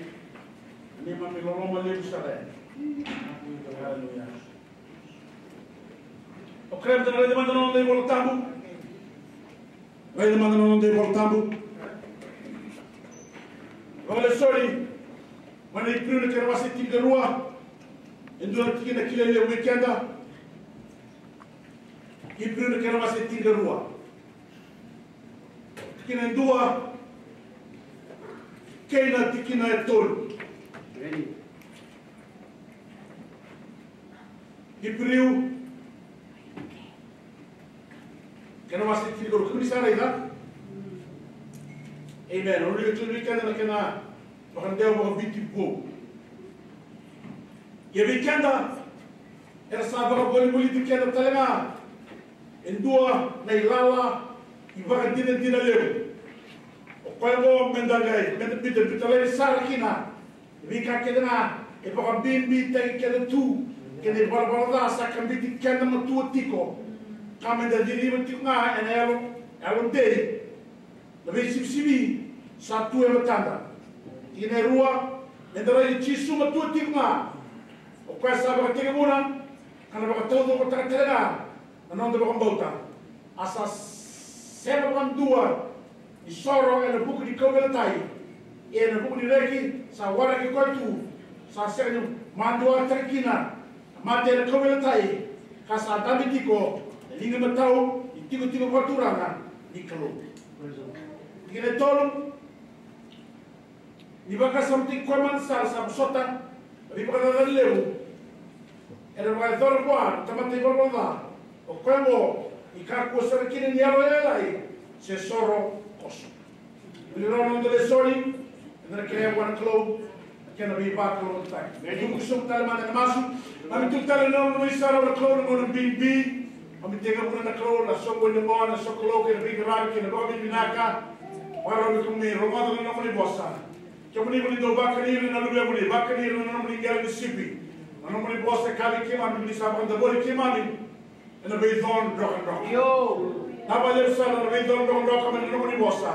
Neimami loloma levu sara yani. Aleluya. O kerea meda na raica mada na noda iVola Tabu. Raica mada na noda iVola Tabu. Vakalesoni mai na Iperiu na kena wase tinikarua. E dua na tikina kilai levu vei keda. Iperiu na kena wase tinikarua, tikina e dua kei na tikina e tolu. Iperiu kena wase tinikarua, kemuni sa raica? Emeni. Au wilika tu vei keda na kena vakadewa vakaviti vou. Ia vei keda era sa vakavolivoliti keda tale ga e dua na ilala ivakadinadina levu. O koya oqo meda qai, meda biuta, biuta laivi sara kina na veika kece ga e vakabibitaki keda tu kei na ivalavala ca sa kabiti keda matua tiko, ka meda ciciva tiko ga ena yalo, yalo dei na veisivisivi sa tu e matada. Tikina e rua, meda raici Jisu matua tiko ga, o koya sa vakatekivuna ka na vakataucokotaka tale ga na noda vakabauta. A sa sega vakadua ni soro ena vuku ni kauveilatai, ia ena vuku ni reki sa waraki koya tu, sa sega ni maduataki kina na mate ena kauveilatai, ka sa dabe tiko ena liga imatau ni itikotiko vakaturaga ni Kalou. Tikina e tolu, ni vakasamataki koya mada sara sa vosota na veivakacacani levu era vakayacora vua na tamata ivalavala ca. O koya oqo ni kakua sara kina ni yalo lailai se soro koso. Vuli rawa na noda lesoni, eda na kerea vua na Kalou na kena veivakalougatataki. Emeni. Tuku sobu tale mada ena masu. Mami tuku tale na nomuni isau na Kalou na gauna bibi. Mami tekivuna na Kalou na soqoni oqo, na sokalou kei na veiqaravi kei na vakavinavinaka. Vakarau me kemuni rogoca na nomuni vosa. Kemuni ko ni dau vakani ira na luvemuni, vakani ira na nomuni qele ni sipi. Na nomuni vosa e kaya vei keimami ni sa vakadavori keimami ena veicodrokadroka. Io. Vinaka vakalevu sara na veicodrokadroka mai na nomuni vosa.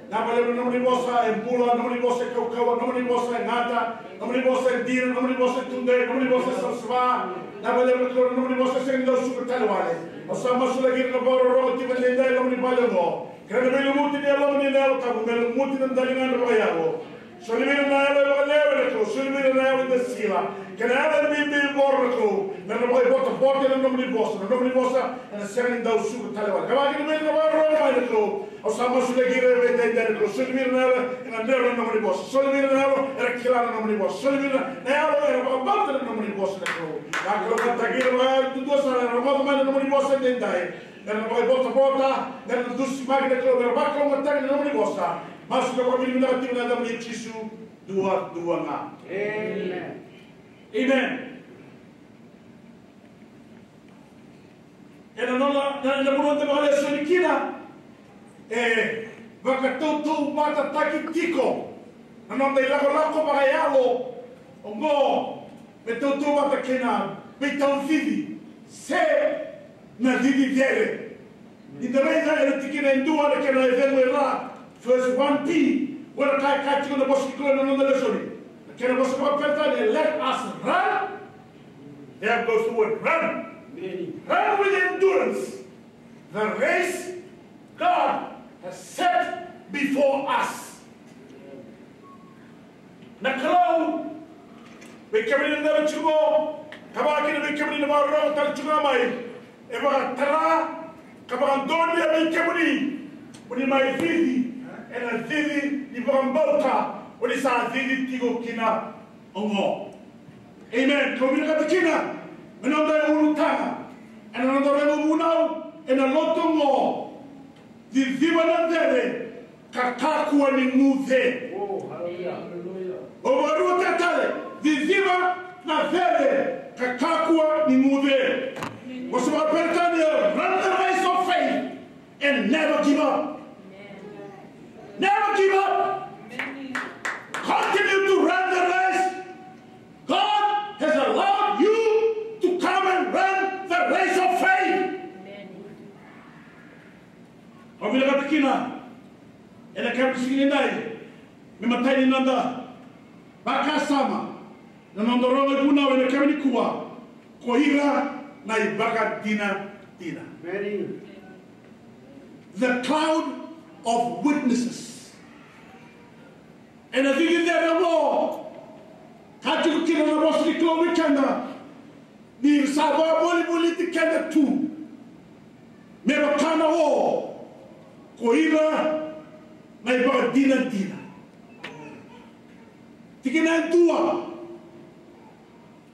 Vinaka vakalevu na nomuni vosa e bula, nomuni vosa e kaukauwa, nomuni vosa e gata, nomuni vosa e dina, nomuni vosa e tudei, nomuni vosa e savasava. Vinaka vakalevu na Kalou na nomuni vosa e sega ni dau suka tale wale. Au sa masulaki ira na vakarorogo tiko edaidai ena nomuni vale oqo. Kei na veilumuti ni Yalomuni na Yalo Tabu me lumuti na daligadra vakayalo. Soli vei ira na yalo e vakalewe na Kalou, soli vei ira na yalo e dasila kei na yalo e bibi voro na Kalou, me ra na vakaivotavota ena nomuni vosa, na nomuni vosa ena sega ni dau suka tale wale. Ka vakakina vei ira na vakarorogo mai na Kalou, au sa masulaki ira vei edaidai na Kalou, soli vei ira na yalo e gadreva na nomuni vosa, soli vei ira na yalo era kila na nomuni vosa, soli vei ira na yalo era vakabauta na nomuni vosa na Kalou. Na Kalou ka takira vakayalo duadua sara era rogoca mai na nomuni vosa edaidai. Me ra na vakaivotavota, me ra na dusimaki na Kalou, me ra vakalougatataki na nomuni vosa. Masu ka vakavinavinaka tiko ena yacamuni Jisu, duadua ga. Emeni. Emeni. Ena nona, na, na vanua eda vakalesoni kina, e vakatautauvatataki tiko na noda ilakolako vakayalo oqo, me tautauvata kei na veitaucici se na cici cere. Ni da raica ena tikina e dua na kena e cegu e ra, verse one B, qo na ka e kaya tiko na vosa ni Kalou ena noda lesoni. Na kena vosa vakaperitania, let us run. There goes the word, run. Run with endurance the race God has set before us. Na Kalou, vei kemuni na lewe tiko, ka vaka kina vei kemuni na vakarorogo tale tiko ga mai, e vakatara ka vakadonuya vei kemuni mo ni mai cici ena cici ni vakabauta o ni sa cici tiko kina oqo. Emeni. Kau vinakata kina me noda ulutaga ena noda raica vunau ena lotu oqo. Ciciva na cere ka kakua ni guce. O, haleluya. Au vakaruataka tale, ciciva na cere ka kakua ni guce. Vosa vakaperitania, run the race of faith and never give up. Never give up. Au vinakata kina ena yakavi ni siga nidai me matai ni noda vakasama na noda rogo ivunau ena yakavi nikua, ko ira na ivakadinadina. Amen. The cloud of witnesses. Ena cici cere oqo ka tiko kina na vosa ni Kalou vei keda, ni sa vakavolivoliti keda tu me vaka na o ko ira na ivakadinadina. Tikina e dua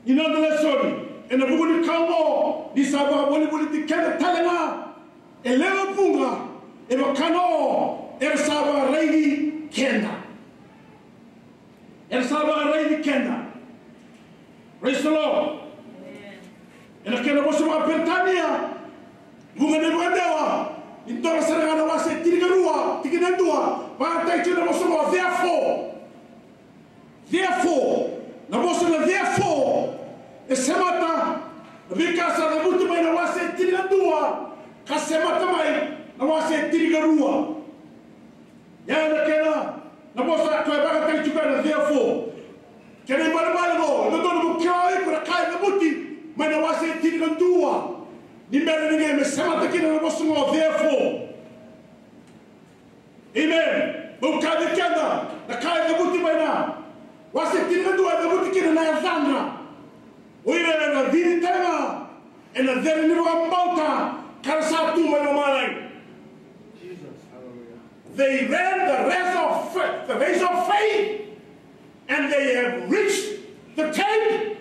ni noda lesoni ena vuku ni ka oqo, ni sa vakavolivoliti keda tale ga e lewe vuqa, e vaka na o era sa vakaraici keda. Era sa vakaraici keda. Praise the Lord. Ena kena vosa vakaperitania, vuqa ni vakadewa, ni dua sara ga na wase tinikarua, tikina e dua, vakayagataki tiko na vosa oqo, therefore. Therefore, na vosa na therefore e semata na veika sa cavuti mai na wase tinikadua ka semata mai na wase tinikarua. Ia na kena na vosa koya e vakayagataki tiko na therefore. Kena ibalebale qo, e dodonu mo kila o iko na ka e cavuti mai na wase tinikadua. Ni bera ni qai me semata kina na vosa qo therefore. Amen. Meu kaya vei keda, na ka e cavuti mai na wase tinikadua e cavuti kina na yacadra. O ira era cici tale ga ena cere ni vakabauta ka ra sa tu mai lomalagi. They ran the race of faith, the race of faith, and they have reached the tape,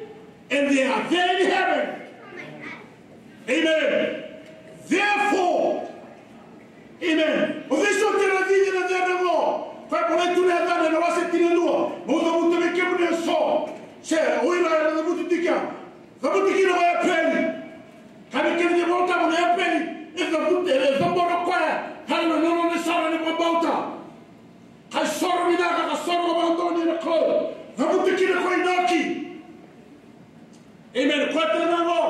and they are there in heaven. Amen. Therefore, amen. O cei soti era cici ena cere qo? Koya e volai tu na yacana ena wase tinikadua. Meu cavuta vei kemuni eso. Se o ira era cavuti tiko ya. Cavuti kina ko Epeli. Ka vei keda na iVolatabu, na Epeli e cavuti, e cabora o koya. Ka na nona isoro ni vakabauta. Ka isoro vinaka, ka isoro vakadonui na Kalou. Cavuti kina ko Inoki. Amen. Koya tale ga qo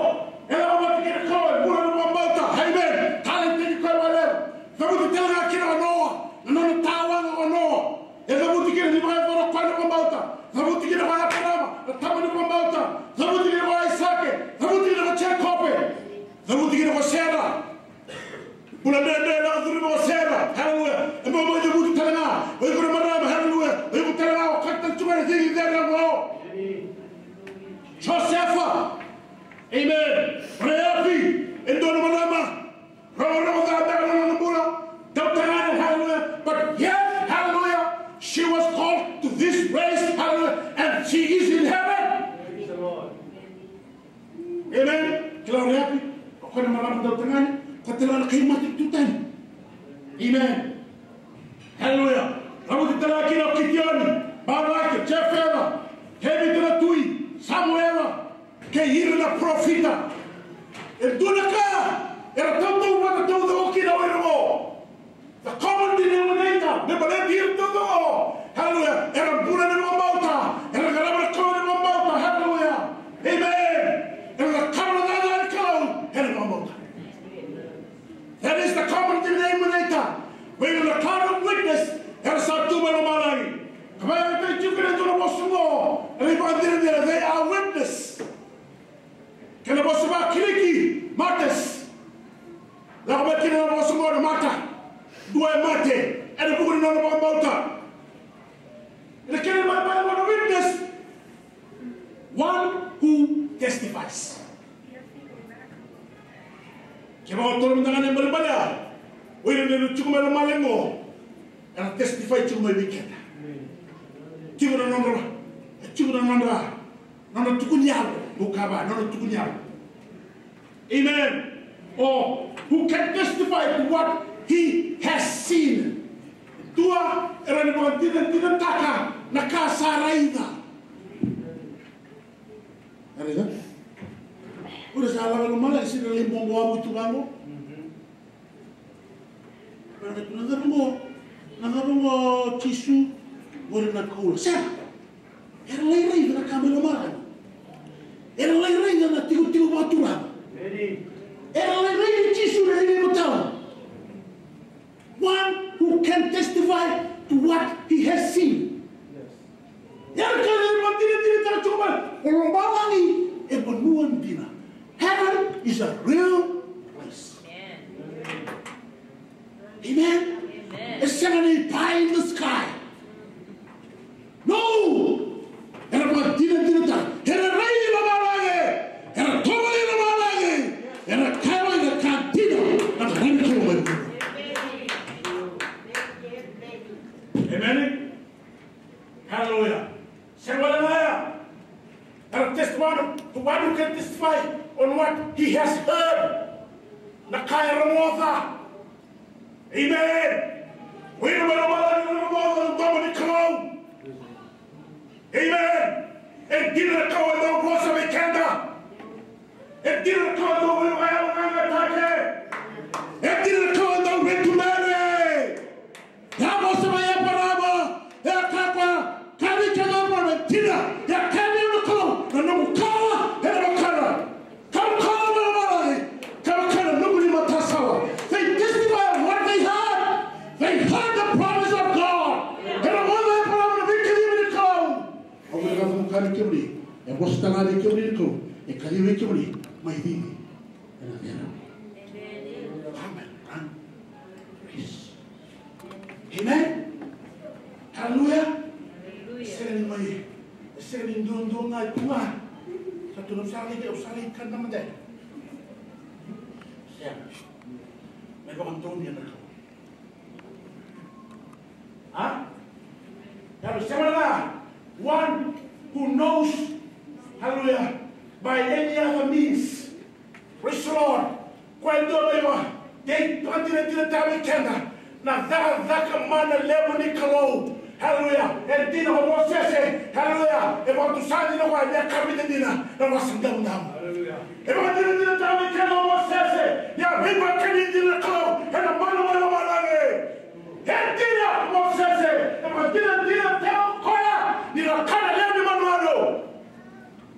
e lako vata kei na Kalou, e bula ena vakabauta. Amen. Talentaki koya vakalevu. Cavuti tale ga kina ko Noa, na nona tawaga ko Noa. E cavuti kina ni vakayacora o koya na vakabauta. Cavuti kina ko Eparama, na tama ni vakabauta. Cavuti kina ko Aisake. Cavuti kina ko Jekope. Cavuti kina ko Sera. Bula dredre, lako curuma ko Sera. Haleluya. E bau mai cavuti tale ga o iko na marama. Haleluya. O iko tale ga o kata tale tu ga na cei cei na qo. Josefa. Amen. Reapi. E dua na marama. Rogorogo ca beka na nona bula. Dautagane. Haleluya. But yet, haleluya, she was called to this race. Haleluya. And she is in heaven. Praise the Lord. Amen. Kila o Reapi, o koya na marama dautagane, koya tale ga na kai mate tu tani. Amen. Haleluya. Cavuti tale ga kina o Kitioni, Baraki, Jefeta, Tevita na tui, Samuela, kei ira na parofita. E dua na ka era tautauvata taucoko kina o ira qo. The common denominator, me baleti ira taucoko. Haleluya. Era bula ena vakabauta. Era qarava na Kalou ena vakabauta. Haleluya. Amen. Era qarava na cakacaka ni Kalou ena vakabauta. That is the common denominator. When the cloud of witness, era sa tu mai lomalagi. Ka vakayagataki tiko kina e dua na vosa qo, era ivakadinadina, they are witness. Kena vosa vaKirisi, martyrs. Lako mai kina na vosa qo na martyr. Dua e mate ena vuku ni nona vakabauta. Ena kena ibalebale qo na witness, one who testifies. Kevaka o toro mada ga na ibalebale ya, o ira na tiko mai lomalagi qo era testify tiko mai vei keda. Tiko na nodra, tiko na nodra, nodra tukuni yalo, mo kaya, nodra tukuni yalo. Amen. Or who can testify to what he has seen. Dua era na vakadinadinataka na ka sa raica. Raica? O ira sa lako i lomalagi, sega ni lai bobo wavu tu vaqo. Era na tukuna, na cava qo, na cava qo Jisu, qori na koula. Sega. Era lai raica na ka mai lomalagi. Era lai raica na tikotiko vakaturaga. Era lai raica Jisu na iVakabula. to what he has seen. Era kaya na vakadinadinataka tiko mai, o lomalagi e vanua dina. Heaven is a real place. Amen. E sega ni pie in the sky. No! Era vakadinadinataka, era rai lomalagi, era tovolei lomalagi, era kaya na ka dina, na ka dina. Amen. Hallelujah. Sega wale ga ya. Era testify, the one who can testify on what he has heard. Na ka e rogoca. Amen. O ira mai lomalagi na rogoca na domo ni Kalou. Amen. E dina na ka e dau vosa vei keda. E dina na ka e dau veivakayaloqaqataki. E dina na ka e dau veitumeri. Ia vosa mai Eparama, e kaya, kaya vei keda o Eparama, e dina, e kaya vei au na Kalou, na nomu kawa ena vakana. Ka vakana na lomalagi, ka vakana na nomu matasawa. They testify of what they heard. They heard the promise of God. Era vosa Eparama na veikacivi ni Kalou. Au vinakata meu kaya vei kemuni, e vosa tale ga vei kemuni na Kalou, e kacivi vei kemuni, mai cici. Ena cera. Amen. Amen. Praise. Amen. Hallelujah. Sega ni mai, sega ni duadua ga tu ga. Sa tu na, au sa lai, au sa lai kana mada. Sega. Me vakadonui na Kalou. A? Ia, sega na one who knows, hallelujah, by any other means. Praise the Lord. Koya e dua mai va, dei vakadinadinataka vei keda na cakacaka mana levu ni Kalou. Hallelujah. E dina o Mosese, hallelujah, e vakatusa dina o koya ni a kavita dina na wasa damudamu. Hallelujah. E vakadinadinataka vei keda o Mosese ni a veivakani dina na Kalou ena mana mai lomalagi. E dina o Mosese, e vakadinadinataka o koya ni na kana lewe ni manumanu.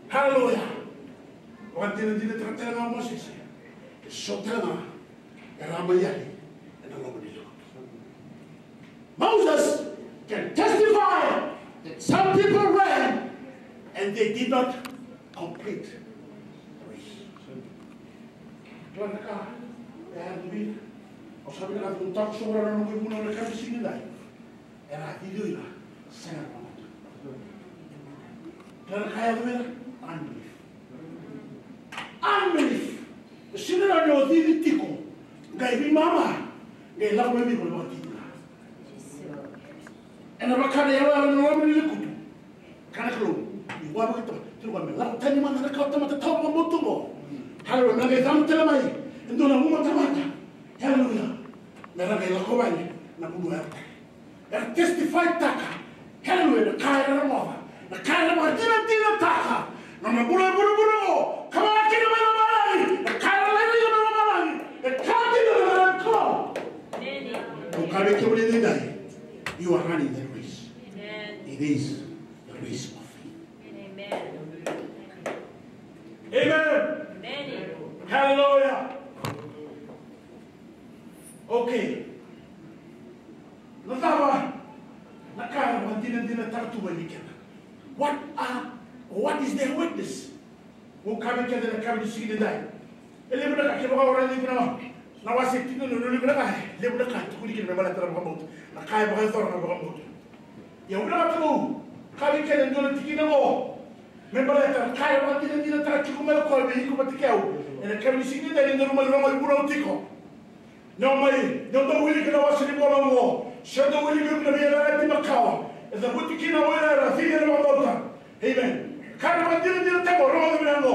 Hallelujah. Vakadinadinataka tale ga o Mosese. E so tale ga era mai yali ena loma ni lekutu. Moses can testify that some people ran and they did not complete the race. Kila na ka e yaco vei ira. Au sa vinakata meu takoso vua na noqu ivunau ena yakavi ni siga nidai. Era a cici o ira sega na vakabauta. Kila na ka e yaco vei ira? Unbelief. Unbelief. E sega ni o cici tiko, qai veimama, qai lako mai vei iko na vakatitiqa. Ena vaka na iyaloyalo ena loma ni lekutu. Kaya na Kalou, ni vua vakatamata, tiko me lako tani mada na kawa tamata tawa vakabauta oqo. Haleluya, me qai cama tale mai e dua na uma tamata. Haleluya. Me ra qai lako vale na vanua e yaco tale. Era testify-taka. Haleluya. Na ka era rogoca, na ka era vakadinadinataka. Na nona bula e vuravura oqo, ka vaka kina mai lomalagi, na ka era lailaita mai lomalagi, e ka dina na Kalou. Au kaya vei kemuni edaidai, you are running that race. It is the race of faith. Amen. Hallelujah. Okay. Na cava na ka e vakadinadinataka tu mai vei keda? What are, what is their witness? Meu kaya vei keda ena yakavi ni siga nidai. E levu na ka, kevaka o raica iko na, na wase tini na nona levu na ka, e levu na ka e tukuni kina me baleta na vakabauta. Na ka e vakayacora na vakabauta. Ia au vinakata meu kaya vei keda e dua na tikina qo. Me baleta na ka e vakadinadinataka tiko mai o koya vei iko vata kei au. Ena yakavi ni siga nidai ni daru mai rogo ivunau tiko. Ni o mai, ni o dau wilika na wase ni vola oqo, se o dau wilika na veiyalayalati makawa e cavuti kina o ira era cici ena vakabauta. Amen. Ka na vakadinadinataka, rogoca vinaka qo.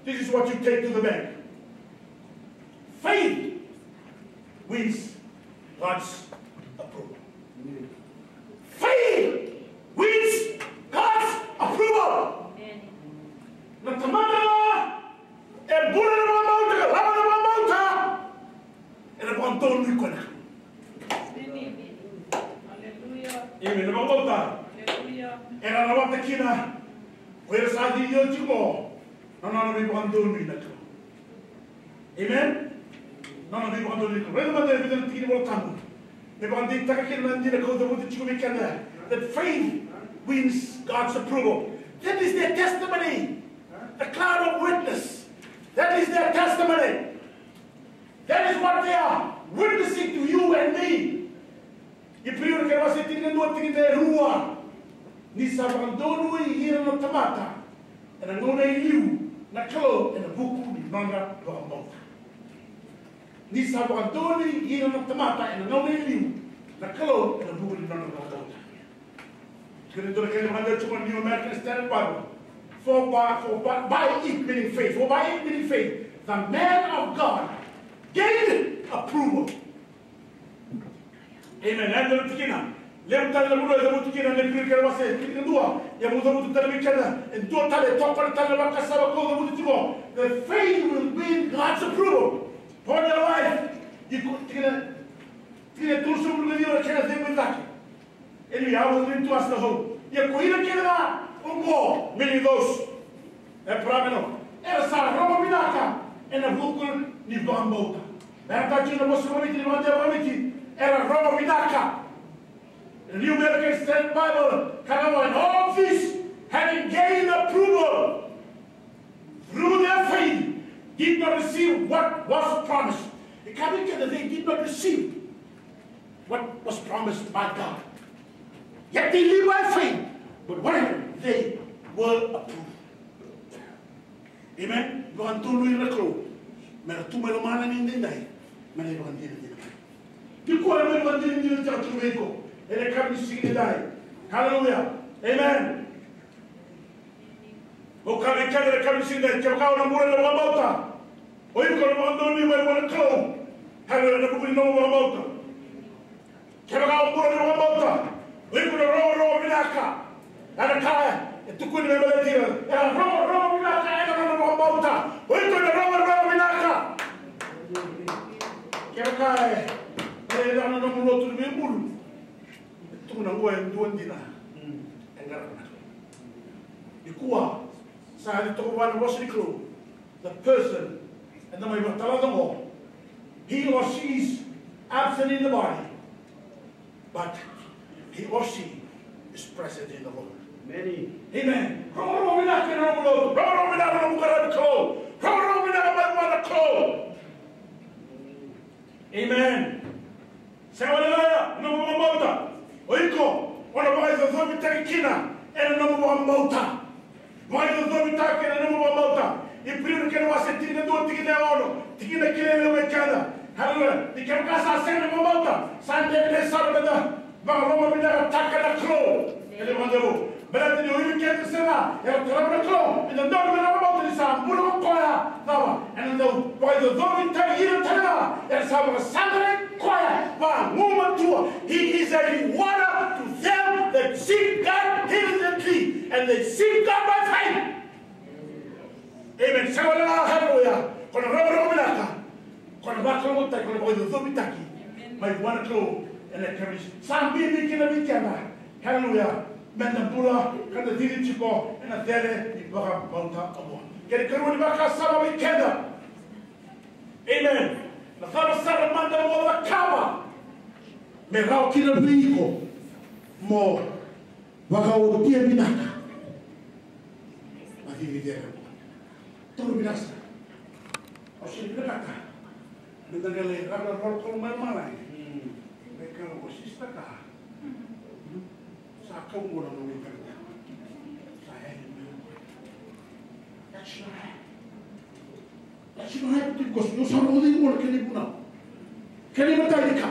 This is what you take to the bank. Faith wins God's approval. Faith wins God's approval. Na tamata e bula ena vakabauta, ka lava na vakabauta, ena vakadonui koya na Kalou. Amen. Ena vakabauta. Ena rawata kina ko ira sa cici oti qo na nona veivakadonui na Kalou. Amen. Na nona veivakadonui na Kalou. Raica mada e vica na tikina ni Vola Tabu. Me vakadeitaka kina na dina kau cavuta tiko vei keda, that faith wins God's approval. That is their testimony. The cloud of witness. That is their testimony. That is what they are witnessing to you and me. Iperiu na kena wase tinikadua, tinikadua. Ni sa vakadonui ira na tamata ena gauna e liu na Kalou ena vuku ni nodra vakabauta. Ni sa vakadonui ira na tamata ena gauna e liu na Kalou ena vuku ni nodra vakabauta. Kena dua na kena vakadeitaka tiko na New American Standard Bible. For by, for by, by it, meaning faith. For by it, meaning faith, the man of God gained approval. Amen. Ena dua na tikina levu tale na vanua e cavuti kina na Iperiu na kena wase tinikadua. Ia meu cavuta tale vei keda e dua tale, toka tale na vakasama kau cavuta tiko. The faith will win God's approval for your life. Iko tikina, tikina e tolusagavulu ka ciwa na kena cegu e cake. Anyway, I will read to us the whole. Ia ko ira kece ga oqo, many of those, Eparame, era sa rogo vinaka ena vuku ni vakabauta. Era tiko na vosa vakaviti, ni vakadewa vakaviti, era rogo vinaka. The New American Standard Bible, ka na, and all this, having gained approval through their faith, did not receive what was promised. E kaya vei keda, they did not receive what was promised by God. Yet they live by faith, but when they were approved. Amen. Vakadonui ira na Kalou me ra tu mai lomana ni daidai, me ra ivakadinadina mai. Ni koya me ivakadinadina tiko vei iko ena yakavi ni siga ni daidai. Hallelujah. Amen. Au kaya vei keda ena yakavi ni siga ni daidai, kevaka o na bula ena vakabauta, o iko na vakadonui mai vua na Kalou. Hallelujah. Ena vuku ni nomu vakabauta. Kevaka o bula ena vakabauta, o iko na rogorogo vinaka. Ena ka e tukuni me baleti ira era rogorogo vinaka ena nona vakabauta, o iko na rogorogo vinaka. Kevaka e, e raica na nomu lotu ni veibulu, e tukuna qo e dua dina e qarava na Kalou. Nikua sa yaco toka vua na vosa ni Kalou. The person, eda mai vakatalaca qo, he or she is absent in the body, but he or she is present in the Lord. Amen. Amen. Rogorogo vinaka na nomu lotu. Rogorogo vinaka na nomu qaravi Kalou. Rogorogo vinaka mai vua na Kalou. Amen. Sega walega na nomu vakabauta. O iko, o na vakaicocovitaki kina ena nomu vakabauta. Vakaicocovitaki ena nomu vakabauta. Iperiu na kena wase tinikadua, tikina e ono, tikina kilai levu vei keda. Haleluya. Ni kevaka sa sega na vakabauta, sa dredre sara meda vakalomavinakataka na Kalou. Kena vakadeu. Baleta ni o ira kece sara era tarava na Kalou, eda dodonu meda vakabauta ni sa bula ko koya. Cava? Ena dau vakaicocovitaki ira tale ga era sa vakasaqarai koya vagumatua. He is a rewarder to them that seek God diligently, and they seek God by faith. Amen. Sega walega, haleluya. Ko na rogorogo vinaka. Ko na vakalougatataki, ko na vakaicocovitaki mai vua na Kalou ena yakavi. Sa bibi kina vei keda. Haleluya. Meda bula ka da cici tiko ena cere ni vakabauta oqo. Kena ikarua ni vakasama vei keda. Amen. Na cava sara mada mo cakava me rawa kina vei iko mo vakaotia vinaka na cici cere. Taura vinaka sara. Au sega ni vinakata meda qai lai rawarawa tale mai lomalagi. Me kaya o sista ka, sa kau qo na nomu vinakata. Sa yali mai. That's not right. That's not right, because you sa rogo cei qo na kena ivunau. Kena imatai ni ka,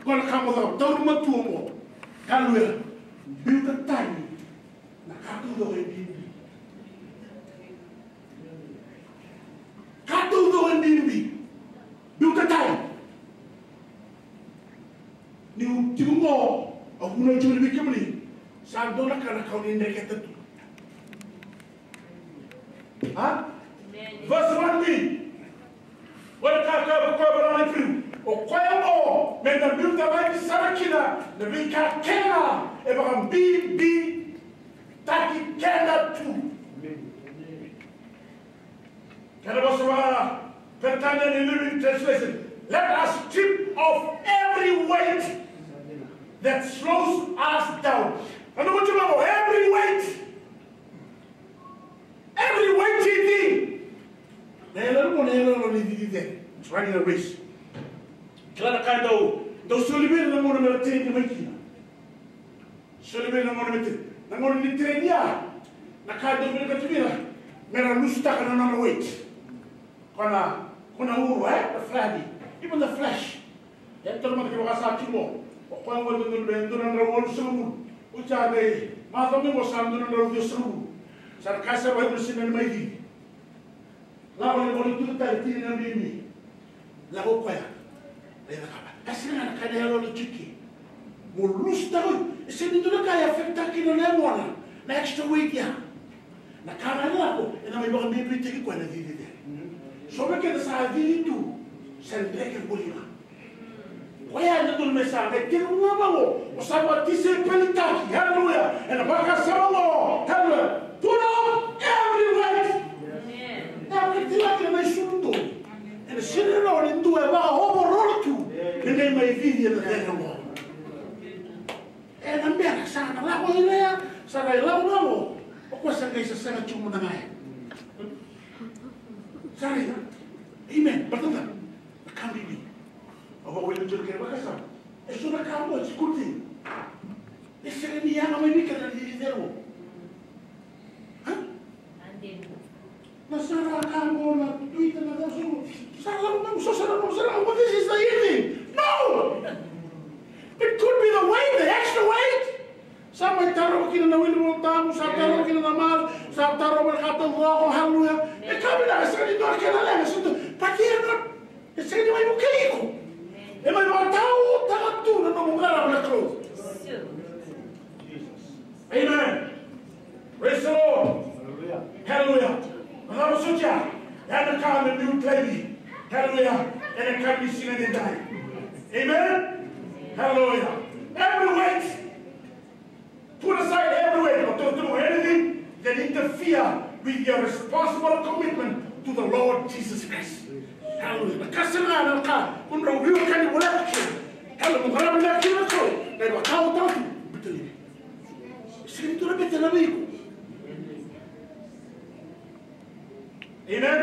qo na ka mo cakava, taura matua qo. Haleluya. Biuta tani na ka taucoko e bibi. Ka taucoko e bibi. Biuta tani. Niu tiko qo, au vunau tiko vei kemuni. Sa dua na ka na kau ni dreketa tu. A? Verse one B. O koya, koya, koya, koya, koya, o koya qo, meda biuta laivi sara kina na veika kece ga e vakabibitaki keda tu. Kena vosa vakaperitania ni Living Translation. Let us strip off every weight Kila na ka e dau, dau soli vei ira na gauna me ra train mai kina. Soli vei ira na gauna me train. Na gauna ni train ya, na ka e dau vinakati vei ira me ra lusutaka na nona weight. Ko na, ko na uru, e? Na flabby. Even the flesh. E toro mata kevaka sa tiko. O koya gona dodonu me dua na drau walusagavulu. Oti ya qai macawa qo sa dua na drau ciwasagavulu. Sa na kaya sara vei ira na sinani mai Viti. Lako ni voli tu tale tini na mimi. Lako koya. Raica kava. Kasi na ka na yalo na tiki. Mo lusu tau. E sega ni dua na ka e affect-taka kina na yagona. Na extra weight ya. Na ka ga e lako, ena mai vakabibitaki koya na cici cere. So me keda sa cici tu, sa dreke voli ga. Koya ena dodonu me sa qai tekivu ga vaqo, o sa vakatisaipelitaki, haleluya. Ena vakasama qo, haleluya. Put off every weight. Ena vakatisaipelitaki na isulu donu. Ena sega ni rawa ni dua e vakaoverall tu, me qai mai cici ena cere qo. Ena bera sa na lako ina ya, sa na lako lako. O koya sa qai sasaga tiko mada ga ya. Sa raica. Amen. Baleta na ka bibi. Au vakawilika tiko na kena vakasama. E so na ka qo, it's a good thing. E sega ni yaga mai vei keda na cici cere qo. Ha? Na sara ka qo na Twitter na cau suru. Sa lako mai so sara, so sara, but this is the evening. No! It could be the weight, the extra weight. Sa mai tarova kina na wili Volatabu, sa tarova kina na mask, sa tarova na ka taucoko, haleluya. E ka vinaka, e sega ni dua na kena leqa, e sega ni dua. But they are not E sega ni mai vukei iko. E mai vakatautaka tu na nomu qarava na Kalou. Amen. Praise the Lord. Hallelujah. Na cava soti ya? Ya na ka me biu taivi. Hallelujah. Ena ka ni siga ni dai. Amen. Hallelujah. Every weight Put aside every weight, or to do anything that interfere with your responsible commitment to the Lord Jesus Christ. Hallelujah. Na ka sara ga na ka, ko drau veiwekani voleka kina. Hallelujah. Mo qarava na kina ko, na ivakataotaoti, biuta laivi. Sega ni dua na bete na vei iko. Amen.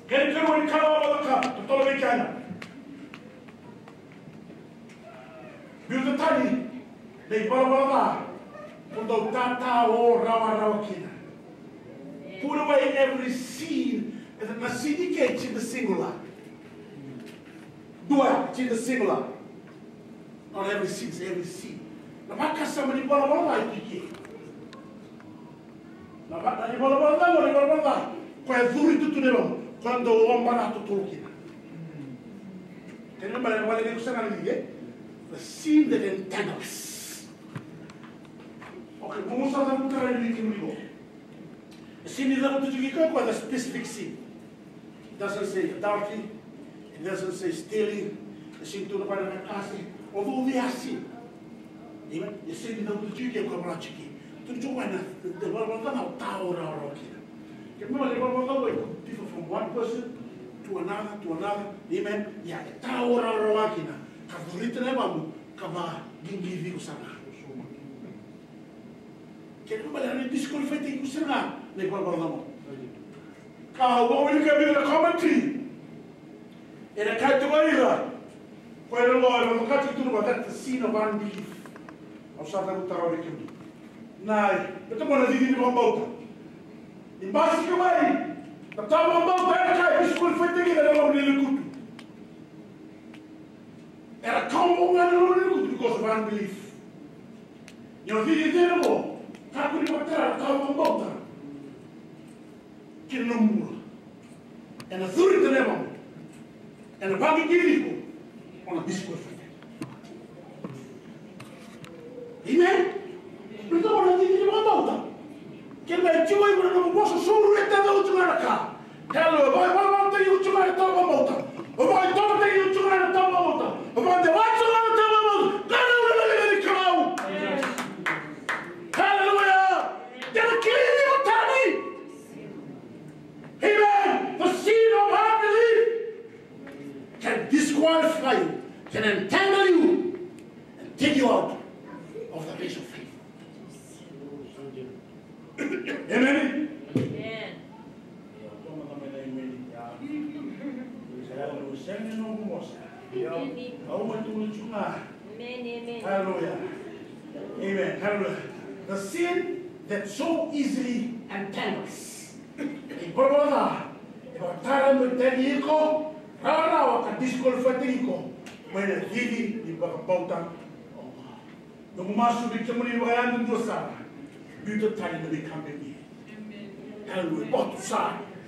Kena ikarua ni ka au vakatotolo vei keda. Biuta tani na ivalavala ca ko dau tatao rawarawa kina. Put away every sin. Na sin i ke, it's in the singular. Dua, it's in the singular. Not every sin, it's every sin. Na vakasama ni valavala ca e tu i ke. Na va-, na ivalavala ca, na ivalavala ca. Koya e curu tu na yalomu. Koya dau obara totolo kina. Kena ibalebale ni ko sega ni, e? The sin that entangles. Okay, mo sa da kutara ni kina ni ko. Sin ni cavuta tiko kina o koya the specific sin. It doesn't say adultery. It doesn't say stealing. E sega ni tukuna vata na kasi. Although they are sin. Amen. E sega ni cavuta tiko kina o koya vola tiko kina. Tukuna tiko o koya na, the, the valavala ca o tatao rawarawa kina. Kena ibalebale ni valavala ca e could differ from one person to another, to another. Amen. Ia, e tatao rawarawa kina. Ka curita na yavamu, ka vakaqiqi iko sara ga. Kena ibalebale ni disqualify-taki iko sara ga na ivalavala ca qo. Ka au wilika vei ira na commentary. Ena kaya tiko o ira, ko ira qo era vakataki tu na, that's the sin of unbelief. Au sa cavuta rawa vei kemuni. Na, e tiko na cici ni vakabauta. Ni basika mai na tawa vakabauta, ena kaya disqualify-taki ena loma ni lekutu. Era kau mai na loma ni lekutu because of unbelief. Ni o cici cere qo, kakua ni vakatara na ka o vakabauta kina nomu bula. Ena curita na yavamu. Ena vakaqiqi iko. O na disqualify. Amen. Baleta o na cici ni vakabauta. Kena ibalebale tiko iko na nomu vosa, so iko e tacau tiko ga na ka. Hallelujah. O vakaivaluvaluataki iko tiko ga ena tawa vakabauta. O vakaitovotaki iko tiko ga ena tawa vakabauta. O vakadewa tiko ga ena tawa vakabauta. Ka na ulalavi ni Kalou. Hallelujah. Kena kilai iko tani. Amen. The sin of unbelief can disqualify you, can entangle you, and take you out of the race of faith. Amen. Amen. Sega ni noqu vosa. Au mai tukuna tiko ga. Hallelujah. Amen. Hallelujah. The sin that so easily entangles. E ivalavala ca e vakatara me tagi iko rawarawa ka disqualify-taki iko mai na cici ni vakabauta. Noqu masu vei kemuni vakayadudua sara, biuta tani na veika bibi. Hallelujah. Vakatusa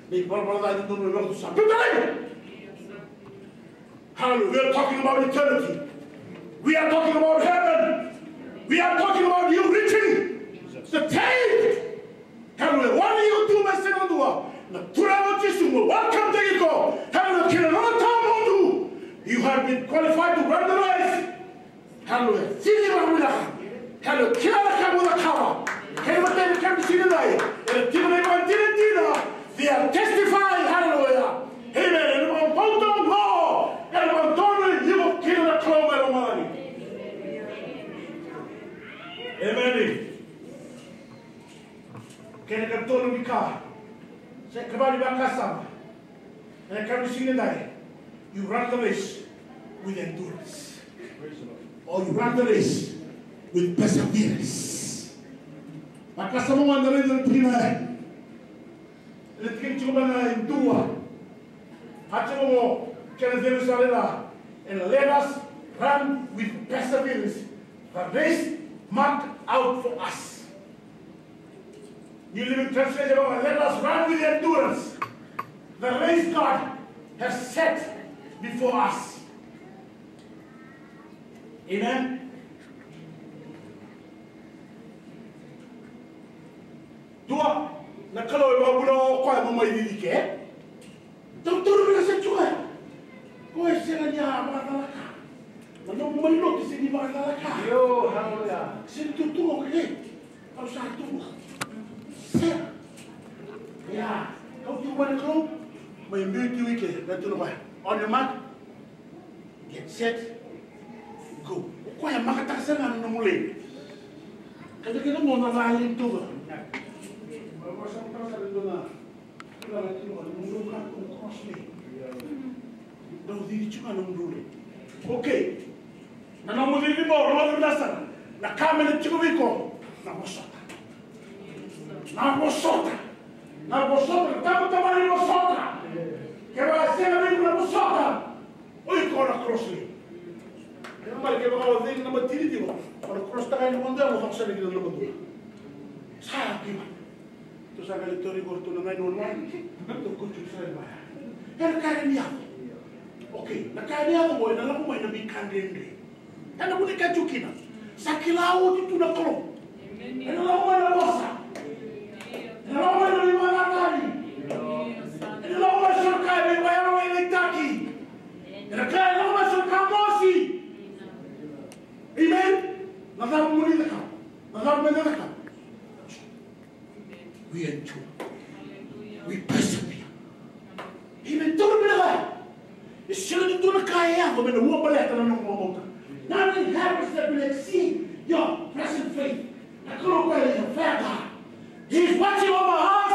na ivalavala ca ni dodonu me vakatusa. Biuta tani. Hallelujah. We are talking about eternity. We are talking about heaven. We are talking about you reaching the table. Hallelujah. What do you do, my second one? Na Turaga o Jisu mo welcome-taki iko. Hallelujah. Kina nona tawamudu. You have been qualified to run the race. Hallelujah. Sini vakavinaka. Hallelujah. Kila na ka mo cakava. Kei na mateni kei na sini nai. Era tiko na ivakadinadina. They are testifying. Hallelujah. Amen. Ena vakabauta oqo. Ena vakadonui iko kina na Kalou mai lomalagi. Amen. Kena ikatolu ni ka. Sa ikava ni vakasama. Ena yakavi ni siga edai, you run the race with endurance. Or you run the race with perseverance. Vakasama mai na raica na tikina e. Ena tikina tiko mai na e dua. A tiko mo kena cegu sa raica. And let us run with perseverance the race marked out for us. New Living Translation, let us run with endurance the race God has set before us. Amen. Dua na Kalou e vakabula o koya mo mai cici ke. Tautauri vinaka sara tiko ya. Ko e sega ni a vakacalaka. Na nomu mai lotu sega ni vakacalaka. Io, haleluya. Sega ni tutuka, okay. Au sa tuka. Sega. Ia, kau tiko mai na Kalou. Mai biuti wike, na tuna koya. On your mark. Get set. Go. O koya makataka sara ga na nomu lane. Kada kena mo na vale tuka. Mai mo sa makataka sara ga na Kila na tiko na nomu dau ka na cross me. Dau cici tiko ga na nomu dau. Okay. Na nomu cici mo, rogoca vinaka sara. Na ka me na tiko vei iko. Na vosota. Na vosota. Na vosota. Na tamatama ni vosota. Kevaka sega vei iko na vosota. O iko na cross me. Kevaka o cei na matini tiko. O na cross taka ni vodo, o na cross ni vodo. Sa kima. Tou sa qai lai tauri iko ratou na qai ni wanuwanu. Tou kauti iko sara i vaya. Era kaya ni yaco. Okay, na kaya ni yaco qo ena lako mai na veika dredre. Ena vuni ka tiko kina. Sa kila oti tu na Kalou. Ena lako mai na vosa. Ena lako mai na veivakatani. Ena lako mai so na ka e veivakayalo e veitaki. Ena kaya ena lako mai so na ka mosi. Amen. Na cava mo ni cakava? Na cava me na cakava? We endure. We persevere. Amen. Taura vinaka. E sega ni dua na ka e yaco me na ua baleta na nomu vakabauta. Nothing happens that will exceed your present faith. Na Kalou koya e fair God. He is watching over us.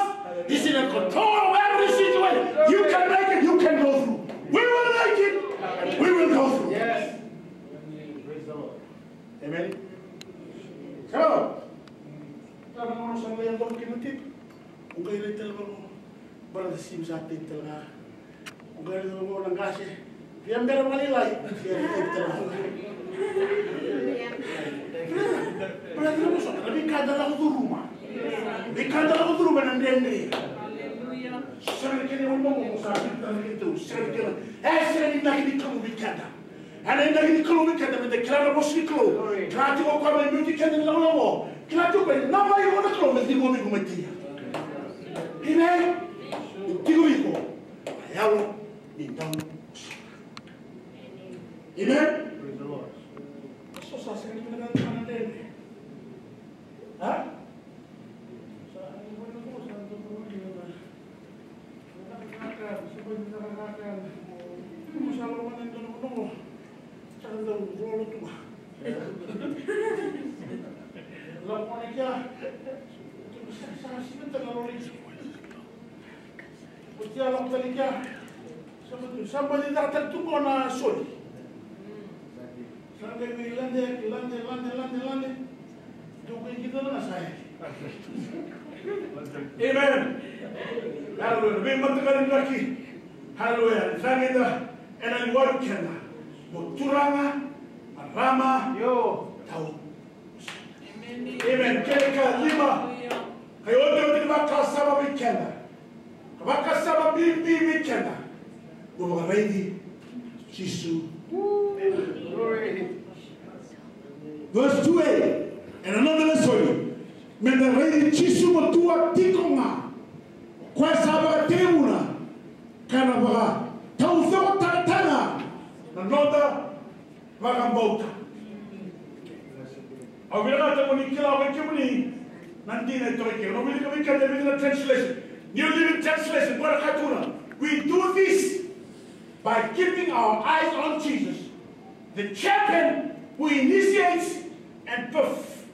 He's in control of every situation. You can make it. You can go through. We will make it. We will go through. Yes. Praise the Lord. Amen. Come on. Tara na gauna sa lai yacova kina na tete. O qai rai tale vaqo. Brother Sim sa tete tale ga. O qai rai tale vaqo na qase. Via bera vakalailai. Via tete tale vaqo. Brother, na vosota, na veika da lako curuma. Veika da lako curuma na dredre. Sega ni kena ivalu vaqo, sa tete tale ga keitou. Sega ni kena. E sega ni inaki ni Kalou vei keda. Ena inaki ni Kalou vei keda meda kila na vosa ni Kalou. Kila tiko o koya me biuti keda ni lakolako. Kila tiko o koya na mai o na Kalou me ciqomi iko mai tia. Amen. Ni tiko vei iko na yalo ni dau. Amen. Praise the Lord. So sa sega ni kena na dredre. Ha? Sa baci caka tale tu qo na soli. Sa qai vei lade, lade, lade, lade, lade. Dou qai qito na sa yake. Amen. Hallelujah. Veimataqali draki. Hallelujah. Sa qai da ena liwai keda. Mo turaga, marama, tau. Amen. Kena ikalima. Ka iotioti ni vakasama vei keda. Ka vakasama bibi vei keda. Mo vakaraici Jisu. Verse two A. Ena noda lesoni. Meda raici Jisu matua tiko ga. O koya sa vakatekivuna. Ka na vakataucokotaka na noda vakabauta. Au vinakata mo ni kila vei kemuni na dina e toka kei. Au wilika vei keda e vica na translation. New Living Translation, qo na ka e tukuna. We do this by keeping our eyes on Jesus, the champion who initiates and perf-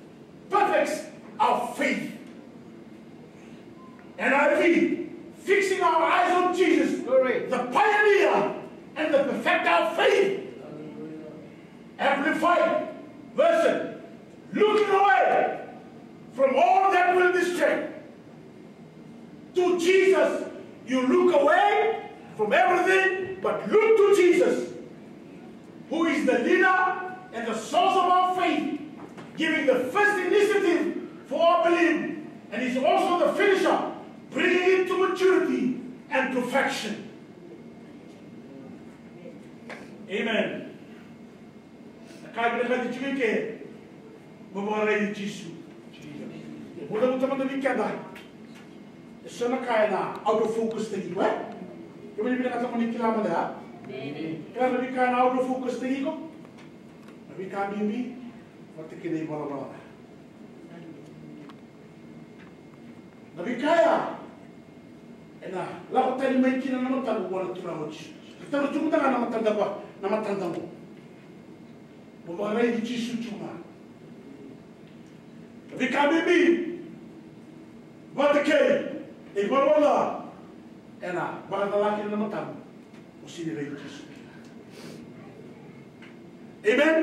perfects our faith. N I V, fixing our eyes on Jesus, the pioneer and the perfecter of faith. Amplified version, looking away from all that will distract. To Jesus, you look away from everything but look to Jesus, who is the leader and the source of our faith, giving the first initiative for our belief, and is also the finisher, bringing it to maturity and perfection. Amen. Na ka e vinakati tiko i ke, mo vakaraici Jisu. Mo na vuta mada vei keda. E so na ka ena out of focus taki iko, e? Kemuni vinakata mo ni kila mada, a? Kila na veika ena out of focus taki iko. Na veika bibi, vata kei na ivalavala ca. Na veika ya ena lako tani mai kina na matamu vua na Turaga o Jisu. Ka taura tiko mada ga na matada va, na matada qo. Mo vakaraici Jisu tiko ga. Na veika bibi vata kei na ivalavala ca ena vakacala kina na matamu. O sega ni raici Jisu. Amen.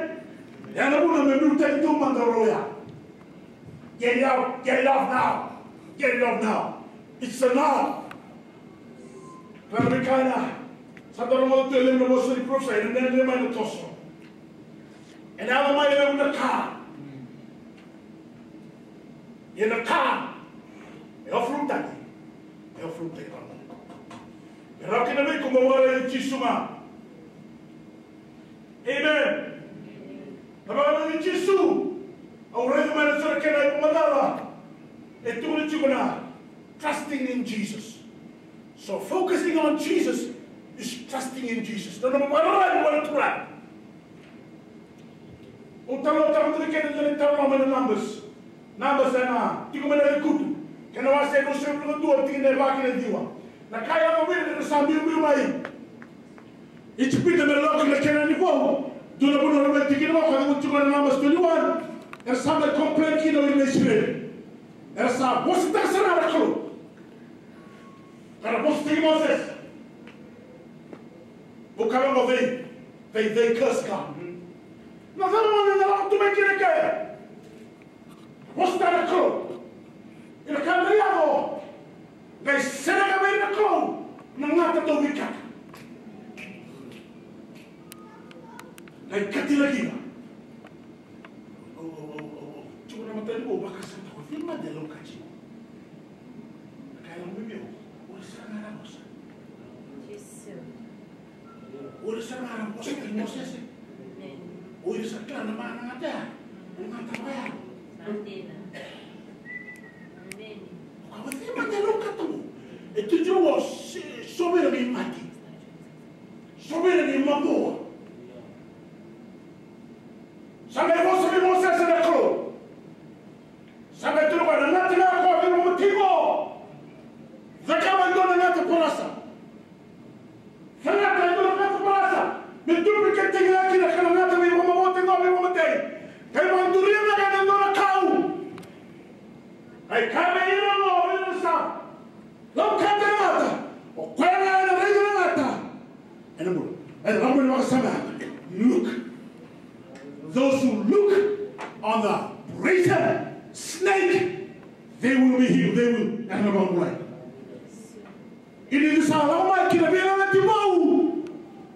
Ya na vuna me biu tani tu mada o ya. Get it out, get it off now. Get it off now. It's enough. Kana me kana. Sa dara mo tu e levu na vosa ni profesai, ena dredre mai na toso. Ena yaco mai e levu na ka. Ia na ka e offload taki, e offload taki vaka. E rawa kina vei iko mo vakaraici Jisu ga. Amen. Na vakaraici Jisu, au raica mai na so na kena ivakamacala. E tukuna tiko na trusting in Jesus. So focusing on Jesus is trusting in Jesus. Na nomu vakararavi vua na Turaga. Au talanoataka tiko kina na italanoa mai na Numbers. Numbers ena tiko mai na lekutu. Kena wase e ruasagavulu ka dua, tikina e va ki na ciwa. Na ka e yaco vei ira era sa biubiu mai Ijipita me lako ki na Kenani vou. Dua na vanua era mai tiko kina vaka e tiko na Numbers twenty-one. Era sa mai complain kina o ira na Isireli. Era sa vosataka sara na Kalou. Ka ra vosataki Moses. Vuka vaqo, they, they, they curse God. Na cava mada na lako tu mai kina kea? Vosataka na Kalou. Ia na ka qai yaco, qai sereka vei ira na Kalou na gata dau veikata. Qai katilaki ira. Au, au, au, au, au. Tiko na matanitu, au vakasama, o cei mada e laukati? Na ka e lako mai vei au, o ira sara ga era vosa. Jisu. O ira sara ga era vosa kei Mosese. Amen. O ira sara ga era mana gata ya. O ira gata vaya. Sa dina. Amen. O ka, o cei mada e laukata? E tu jiko, so vei ira qai mate. So vei ira qai mavoa. Sa qai vosa vei Mosese na Kalou. Sa qai tukuna, na gata ga ko a veivakamate qo, cakava e dua na gata parasa. Cakava e dua na gata parasa me duplicate-taki ga kina, ka na gata veivakamavoataki qo, veivakamate. Qai vakaduria ga ena dua na kau. Qai kaya vei ira qo, o ira sa laukata na gata, o koya ga ena raica na gata. Look. Those who look on the brazen snake, they will be healed. They will. Era na vakabulai. Ia ni sa lako mai ki na veiyalayalati vou,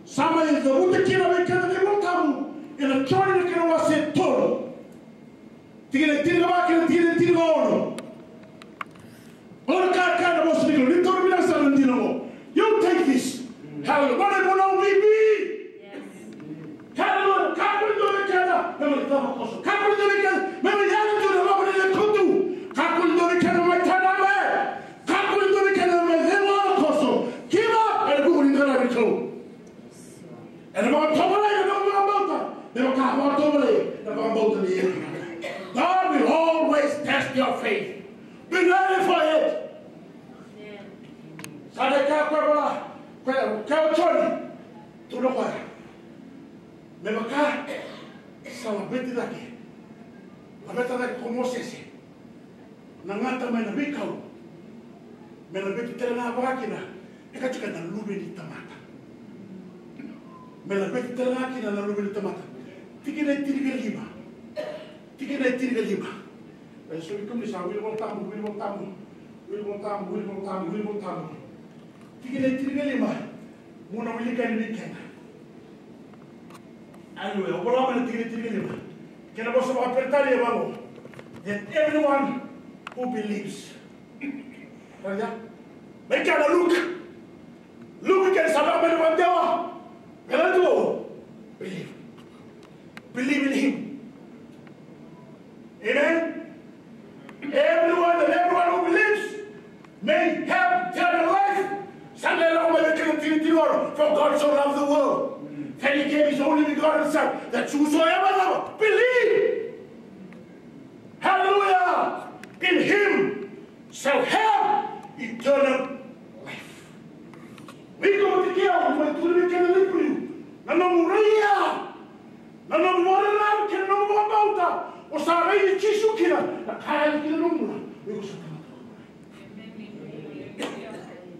sa mai cavuta kina vei keda na iVolatabu ena Joni na kena wase tolu, tikina e tinikava kei na tikina e tinikaono. Qo na ka e kaya na vosa ni Kalou, ni taura vinaka sara na dina qo. You take this. Hallelujah. Qo na ivunau bibi. Hallelujah. Kakua ni dua vei keda me mai cava koso. Kakua ni dua vei keda me mai yaco tu na loma ni lekutu. Kakua ni dua vei keda me mai tadra me. Kakua ni dua vei keda me mai cegu koso. Give up. Ena vuku ni qaravi Kalou. Ena vakatovolei na nomu vakabauta me vaka vakatovolei na vakabauta ni Eva. God will always test your faith. Be ready for it. Sa qai kaya o koya, koya, koya o Joni, tukuna o koya, me vaka sa laveti cake, laveta cake ko Mosese na gata mai na veikau, me laveti tale ga vaka kina, e ka tiko na Luve ni tamata. Me laveti tale ga kina na Luve ni tamata. Tikina e tinikalima. Tikina e tinikalima. E so vei kemuni sa wili Volatabu, wili Volatabu, wili Volatabu, wili Volatabu, wili Volatabu. Tikina e tinikalima. Mo na wilika yani vei keda. Aleluya. Au vola mai na tikina e tinikalima. Kena vosa vakaperitania e vaqo. That everyone who believes. Raica. Mai kena Luke. Luke kena sa lako mai na vakadewa. Kena tu. Believe. Believe in him. Amen. Everyone and everyone who believes may have eternal life. Sa qai lako mai na kena tinikalima. For God so loved the world that he gave his only begotten Son, that whosoever believe, hallelujah, in him shall have eternal life. Ni ko vata kei au, mai tukuna vei keda na Iperiu, na nomu rai ya, na nomu vakararavi kei na nomu vakabauta, o sa rai vei Jisu kina, na ka e yaco kina na nomu bula, o iko sa tamata vakabulai.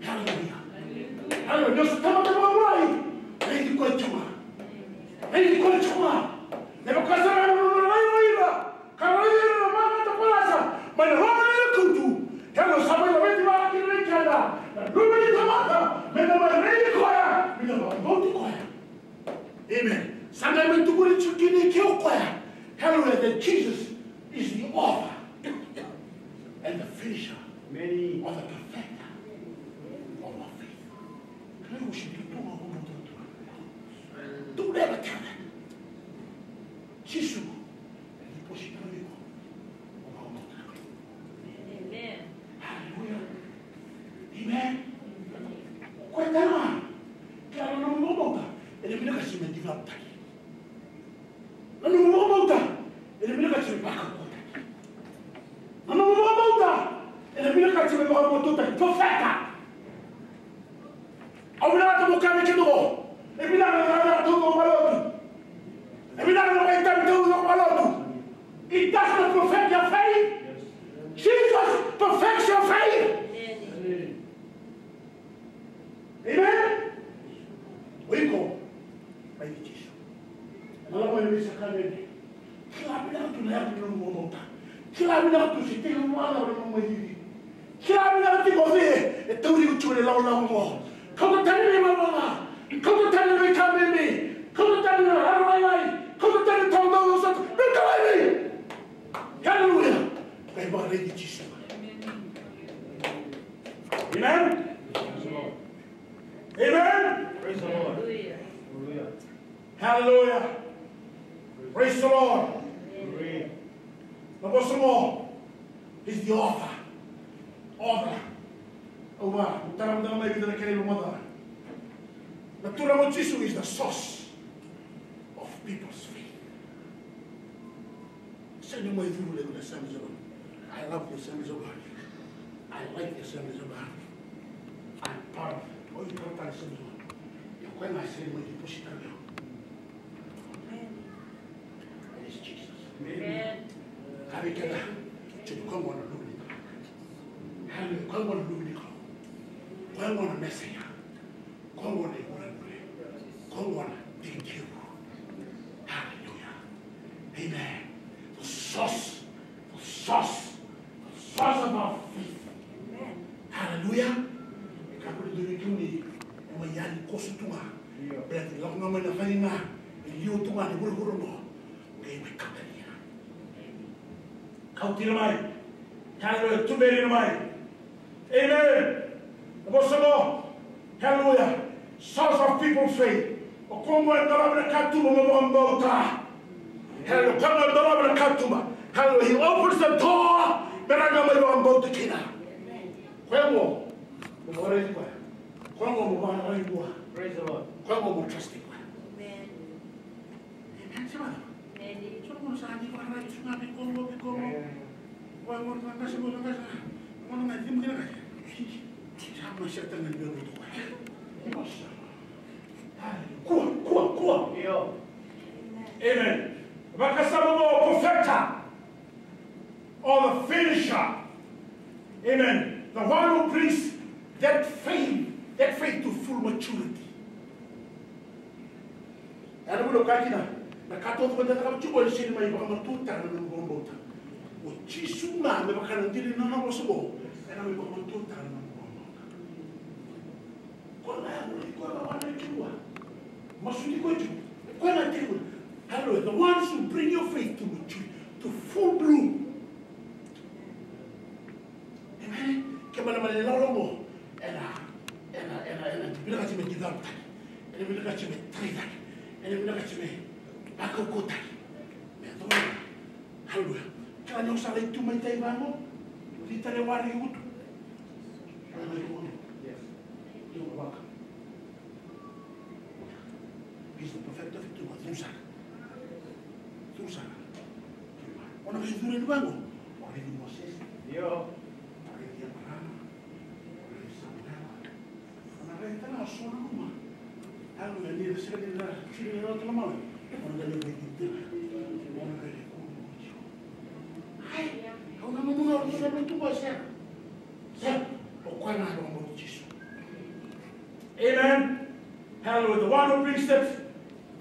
Haleluya. Haleluya. Ni o sa tamata vakabulai, raici koya tiko ga. Raici koya tiko ga. Me vaka sara ga na nona rai o ira. Ka raici ira na vagata palasa mai na loma ni lekutu. Kena sa mai laveti vaka kina vei keda na Luve ni tamata, me da mai raici koya, me da vakabauti koya. Amen. Sa qai mai tukuni tiko kina o koya. Hallelujah. That Jesus is the author and the finisher, amen, or the perfecter of our faith. Can I worship you? Don't ever tell that. Jisu. Amen. Haleluya. Amen. Koya tale ga, kila na nomu vakabauta ena vinakati me develop-taki. Na nomu vakabauta ena vinakati me vakaukauataki. Na nomu vakabauta ena vinakati me vakaukauataki. Profeta. Au vinakata mo kaya vei keda qo. E vinaka na cakacaka taucoko vakalotu. E vinaka na vakaitavi taucoko vakalotu. It does not perfect your faith. Jesus perfects your faith. Amen. O iko, mai vei Jisu. Na lako mai vei Sakamene. Kila vinaka tu na yavu ni nomu vakabauta. Kila vinaka tu se tiko vua na nomu mai cici. Kila vinaka tiko o cei e tauri iko tiko na ilakolako qo. Kauta tani na ivalavala ca. Kauta tani na veika bibi. Kauta tani na rara lailai. Kauta tani na taucoko sa tu. Veika laivi. Haleluya. Qai vakaraici Jisu. Amen. Amen. Praise the Lord. Hallelujah. Praise the Lord. Na vosa qo, he's the author. Author. Au via taura mada mai vei keda na kena ivakamacala. Na Turaga o Jisu is the source of people's faith. Sega ni mai curu levu na Assemblies of God. I love the Assemblies of God. I like the Assemblies of God. I'm part of it. O iko tale Assemblies of God. Ia o koya ga sega ni mai deposit-taka vei au. Amen. That is Jesus. Amen. Kaya vei keda, jiko koya gona na Luve ni Kalou. Hallelujah. Koya gona na Luve ni Kalou. Koya gona na Mesaia. Koya gona na iVakabula. Koya gona ga, e liu tu ga ni vuravura oqo. Qai mai kauta mai. Kauti ira mai. Haleluya, tuberi ira mai. Amen. Na vosa oqo. Haleluya. Source of people faith. O koya e dolava na katuba mo vakabauta. Haleluya. O koya e dolava na katuba. Haleluya. He opens the door. Me ra na mai vakabauta kina. Koya mo. Mo vakaraici koya. Koya mo vakaraici koya. Praise the Lord. Koya mo trust koya. Amen. Amen. Sa vaka. Amen. So mo sa ni vakaraici so na vei koya, vei koya. Koya mo na qase, mo na qase. Mo na qase, mo na qase. Sa mo sa tanga ni vei koya. Kua, kua, kua. Io. Amen. Vakasama mo profeta. Or the finisher. Amen. The one who brings that faith, that faith to full maturity. Ena vula o kaya kina, na ka taucoko eda cakava tiko ena sega ni mai vakamatuataka na nomu vakabauta. O Jisu ga me vaka na dina ni nona vosa oqo, ena mai vakamatuataka na nomu vakabauta. Koya ga e vuli, koya ga vana e kemua. Masu ni koya tu. Koya ga e kemua. Hallelujah. The ones who bring your faith to maturity, to full bloom. Amen. Kemana mani lolo mo. Ena, ena, ena, ena vinakati me develop taki. Ena vinakati me trai taki. Ena vinakati me vakaukauwa taki. Me toro. Hallelujah. Kila ni o sa lai tu mai tai vamo. Ni tale wari utu. Yes. Io, waka. He's the perfect of it, through saka. Through saka. O na kai curu ni vangu. O na kai Moses. Io. O na kai Abraham. O na kai Samuel. O na kai tana so na uma. Aleluya, ni ra sega ni ra sega ni ra tala mala. O na kai David. O na kai Ai, au na nomu na o na tu ba sega. Sega. O koya na nomu Jisu. Amen. Hallelujah. The one who brings that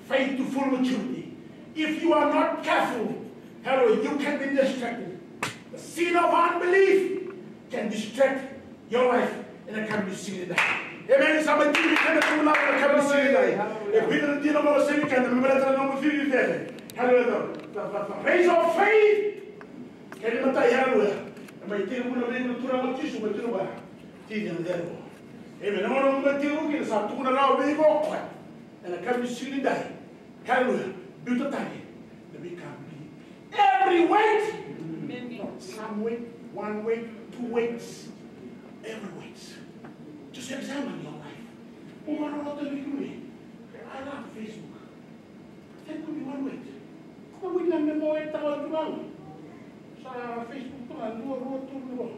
faith to full maturity. If you are not careful, hallelujah, you can be distracted. The sin of unbelief can distract your life in the coming season. Amen. Sa mai tiko kina na turaga ena coming season. E vica na dina mo sega ni kena me baleta na nomu cici cece. Hallelujah. The, the, the race of faith. Kena imatai, haleluya. E mai tekivu na vei na Turaga o Jisu, mai tekivu. Tiki na cero. Amen. Na gauna mai tekivu kina sa tukuna rawa vei iko o koya. Ena ka ni siga ni dai. Haleluya. Biuta tani. Na veika bibi. Every weight. Amen. Not some weight, one weight, two weights. Every weight. Just examine your life. Umarorota ni kumi. I love Facebook. That could be one way. Ko wina me mo e tawa tu nau. Sa Facebook tu na dua, rua, tolu, rua.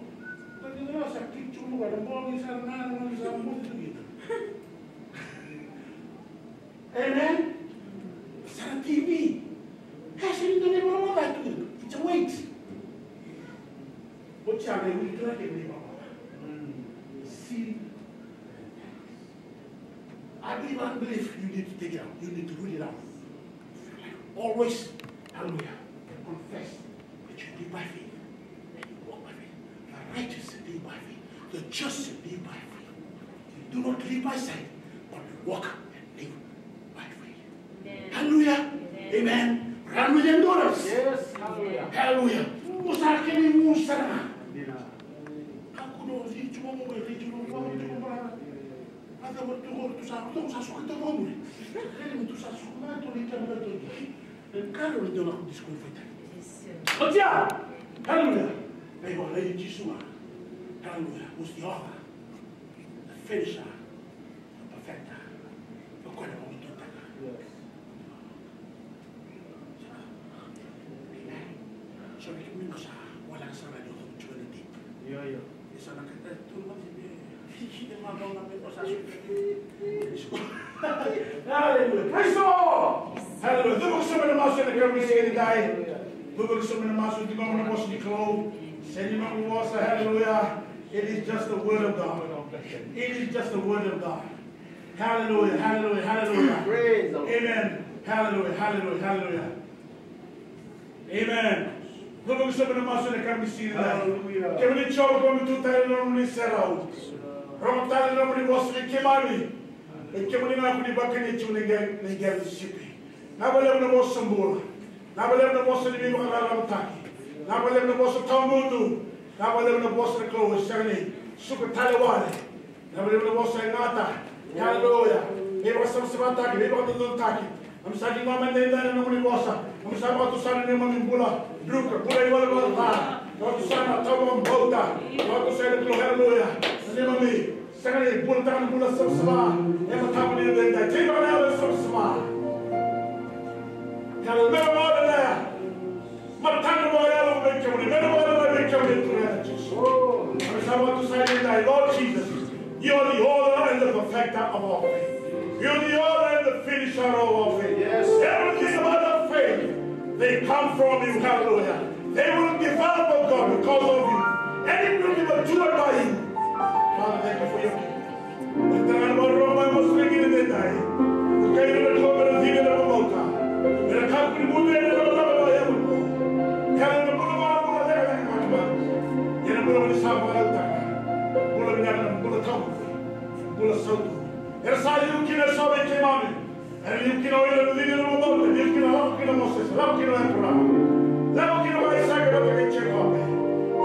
Ko ni na sa click tu mo na mo ni sa na na sa mo tu kita. Amen. Sa na T V. Kasi ni na mo mo tu. It's a weight. But ya me we try to live. See. I believe unbelief, you need to take it out. You need to root it out. Always, hallelujah, confess that you live by faith and you walk by faith. The righteous live by faith. The just live by faith. You do not live by sight, but you walk and live by faith. Amen. Hallelujah. Amen. Amen. Run with endurance. Yes, hallelujah. Hallelujah. Mo sa kena imusu sara ga. Amen. Kakua ni o cei tu mo mo, cei tu mo mo, cei tu mo mo. A cava tu qori, tu sa, tu sa suka tu qori. Keli tu sa suka tu ni kama tu. E karo ni dona ku disqualify tani. Otia! Hallelujah. Ai, wa, ai, Jisu, wa. Hallelujah. Who's the author? The finisher. The perfecter. The one who taught us. Yes. Amen. So, ni kemuni na sa, wala ka sa na ni o tu na date. Io, io. Ni sa na ka, e, tu na date. Hallelujah. Praise the Lord. Hallelujah. Cuva ki soma na masu ena kemuni siga ni dai. Cuva ki soma na masu, ni nomu na vosa ni Kalou. Sega ni nomu vosa. Hallelujah. It is just the word of God. It is just the word of God. Hallelujah, hallelujah, hallelujah. Praise the Lord. Amen. Hallelujah, hallelujah, hallelujah. Amen. Cuva ki soma na masu ena kemuni siga ni dai. Hallelujah. Kemuni Jiova, kemuni tu tale na nomuni serau. Rogo tale na nomuni vosa vei keimami. Vei kemuni na kua ni vakani tiko na iqele, na iqele ni sipi. Vinaka vakalevu na vosa bula. Vinaka vakalevu na vosa ni veivakararamataki. Vinaka vakalevu na vosa tawamudu. Vinaka vakalevu na vosa na Kalou e sega ni suka tale wale. Vinaka vakalevu na vosa e gata. Haleluya. Veivakasavasavataki, veivakadodonutaki. Keimami sa ciqoma edaidai na nomuni vosa. Keimami sa vakatusa na neimami bula druka, bula iwalewale ca. Vakatusa na tauvakabauta. Vakatusa na Kalou, haleluya, na neimami sega ni bulataka na bula savasava. E matamuni edaidai, tei vaka na yalo e savasava. Ka na mera gole na matana vakayalo vei kemuni, mera gole na vei kemuni, Turaga Jisu. Keimami sa vakatusa edaidai, Lord Jesus. You are the author and the perfecter of our faith. You are the author and the finisher of our faith. Yes. Everything about our faith, they come from you. Hallelujah. They will develop, oh God, because of you. And it will be matured by you. Father, thank you for your people. Thank you for your people. Bula vinaka, bula tabu, bula sautu. Era sa liu kina eso vei keimami. Era liu kina o ira na liuliu ni nomu bauta, liu kina, lako kina Mosese, lako kina Eparaama, lako kina o Aisake vata kei Jekope,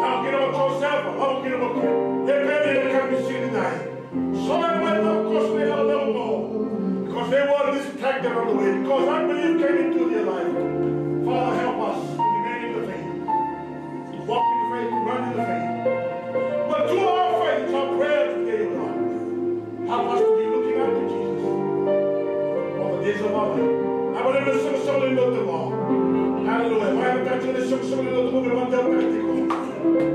lako kina o Josefa, lako kina o Epeli, ena yakavi ni siga nidai. Solia mai na koso ni lewe oqo, because they were distracted on the way, because unbelief came into their life. Father, help us to remain in the faith. Walk in the faith, run in the faith. But through our faith, it's our prayer today, O God. Help us to be looking unto Jesus all the days of our life. Vinaka vakalevu na soqosoqo levu ni lotu oqo. Hallelujah. Vakayagataka tiko na soqosoqo levu ni lotu oqo me vakadewataki tiko.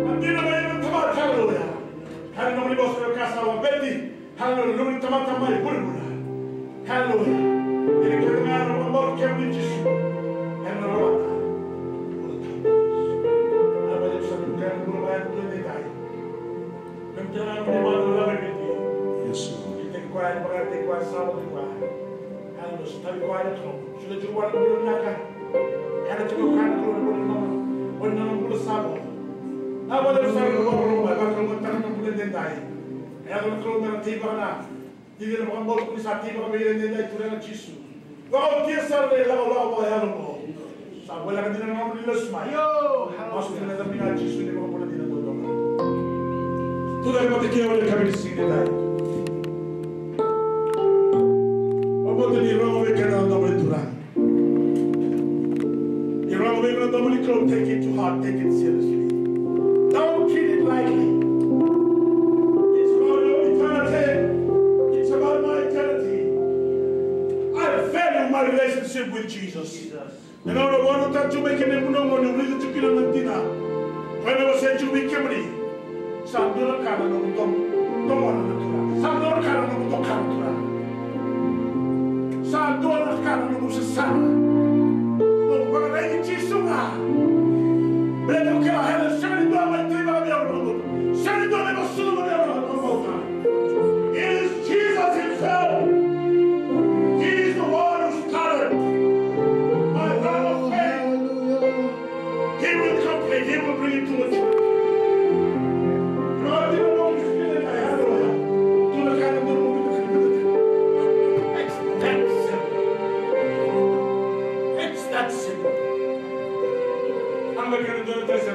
Na dina mai na tamata, hallelujah. Ka na nomuni vosa me vaka sa laveti. Haleluya, na nomuni tamata mai vuravura. Haleluya. Ena kena ga na vakabauta kemuni Jisu. Ena rawata. Ena vakabauta kemuni Jisu. Ena vakabauta kemuni Jisu. Ena vakabauta kemuni Jisu. Yes, Lord. Ena vakabauta kemuni Jisu. Ena vakabauta kemuni Jisu. Haleluya. Sotavi koya na Kalou. Solia tiko vua na bula vinaka. Yaco tiko vua na Kalou na bula vinaka. Oi na bula sa vo. Na bula sa vo, na bula sa vo, na bula sa vo. Yaco na Kalou me na tei vaka na. Tei vei na vakabauta ko ni sa tei vaka vei ira edaidai, Turaga Jisu. Vakaotia sara na ilakolako vakayalo qo. Sa voleka dina na nomuni lesu mai. Io, haleluya. Masu dina na yacamuni Jisu ni vakabula dina dodonu. Tucake mada ke o ni kavini siga nidai. Vakabauta ni rogo vei keda na domo ni Turaga. Ni rogo vei keda na domo ni Kalou, take it to heart, take it seriously. Don't treat it lightly. It's about your eternity. It's about my eternity. I value my relationship with Jesus. Ena gauna au vakarautaka tiko mai kina na noqu, ni raica tiko kina na dina. Koya me wasea tiko vei kemuni. Sa dua na ka na noqu dom-, domona na Turaga. Sa dua na ka na noqu doka na Turaga. Sa dua na ka na noqu sasana. Noqu vakaraici Jisu ga. Baleta au kila, sega ni dua mai tei vaka vei au na noqu, sega ni dua mai vasucu vei au na noqu bauta. It is Jesus himself. He is the one who started my love of faith. He will complete, he will bring it to maturity. It's that simple. It's that simple.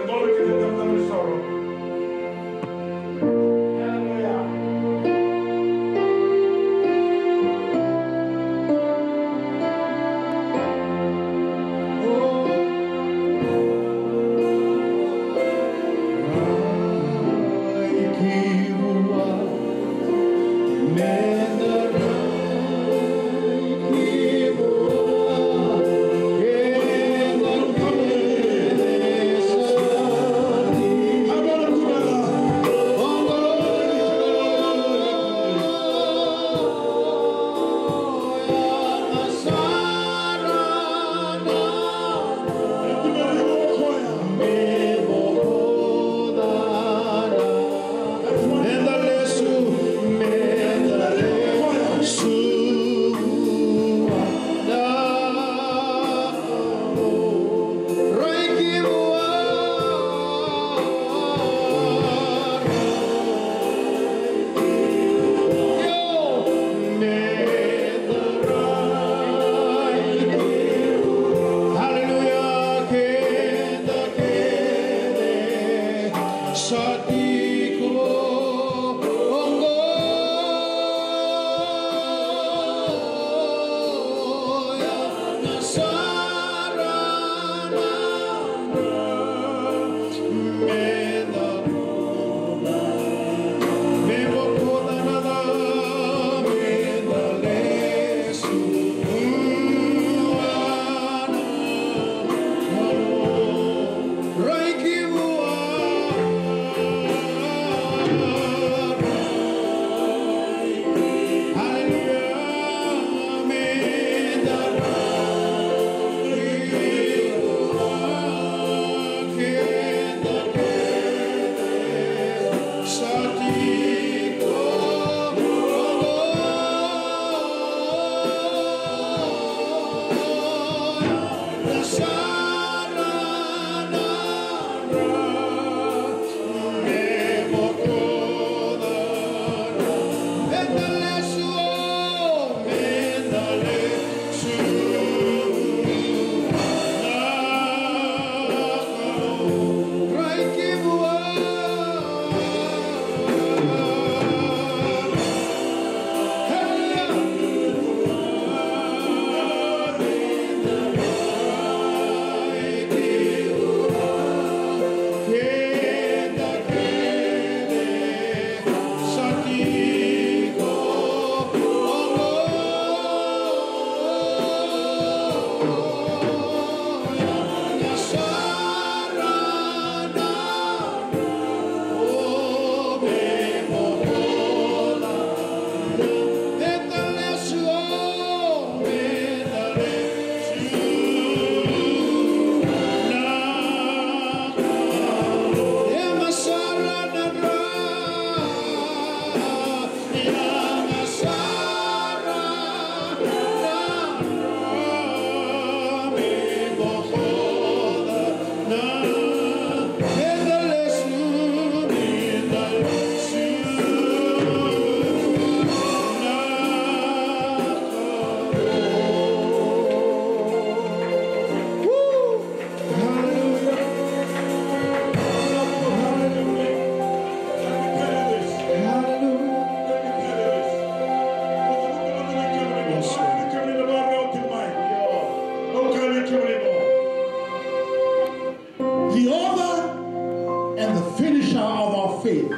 Faith.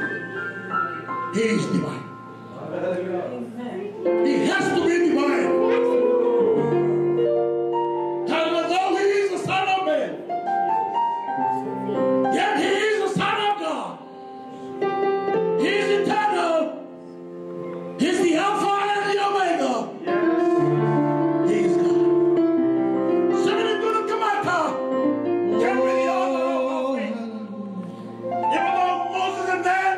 He is divine. He has to be divine. And although he is the Son of Man, yet he is the Son of God. He is eternal. He is the Alpha and the Omega. He is God. Sega ni dua na tamata e vakayaco. Even though Moses and then,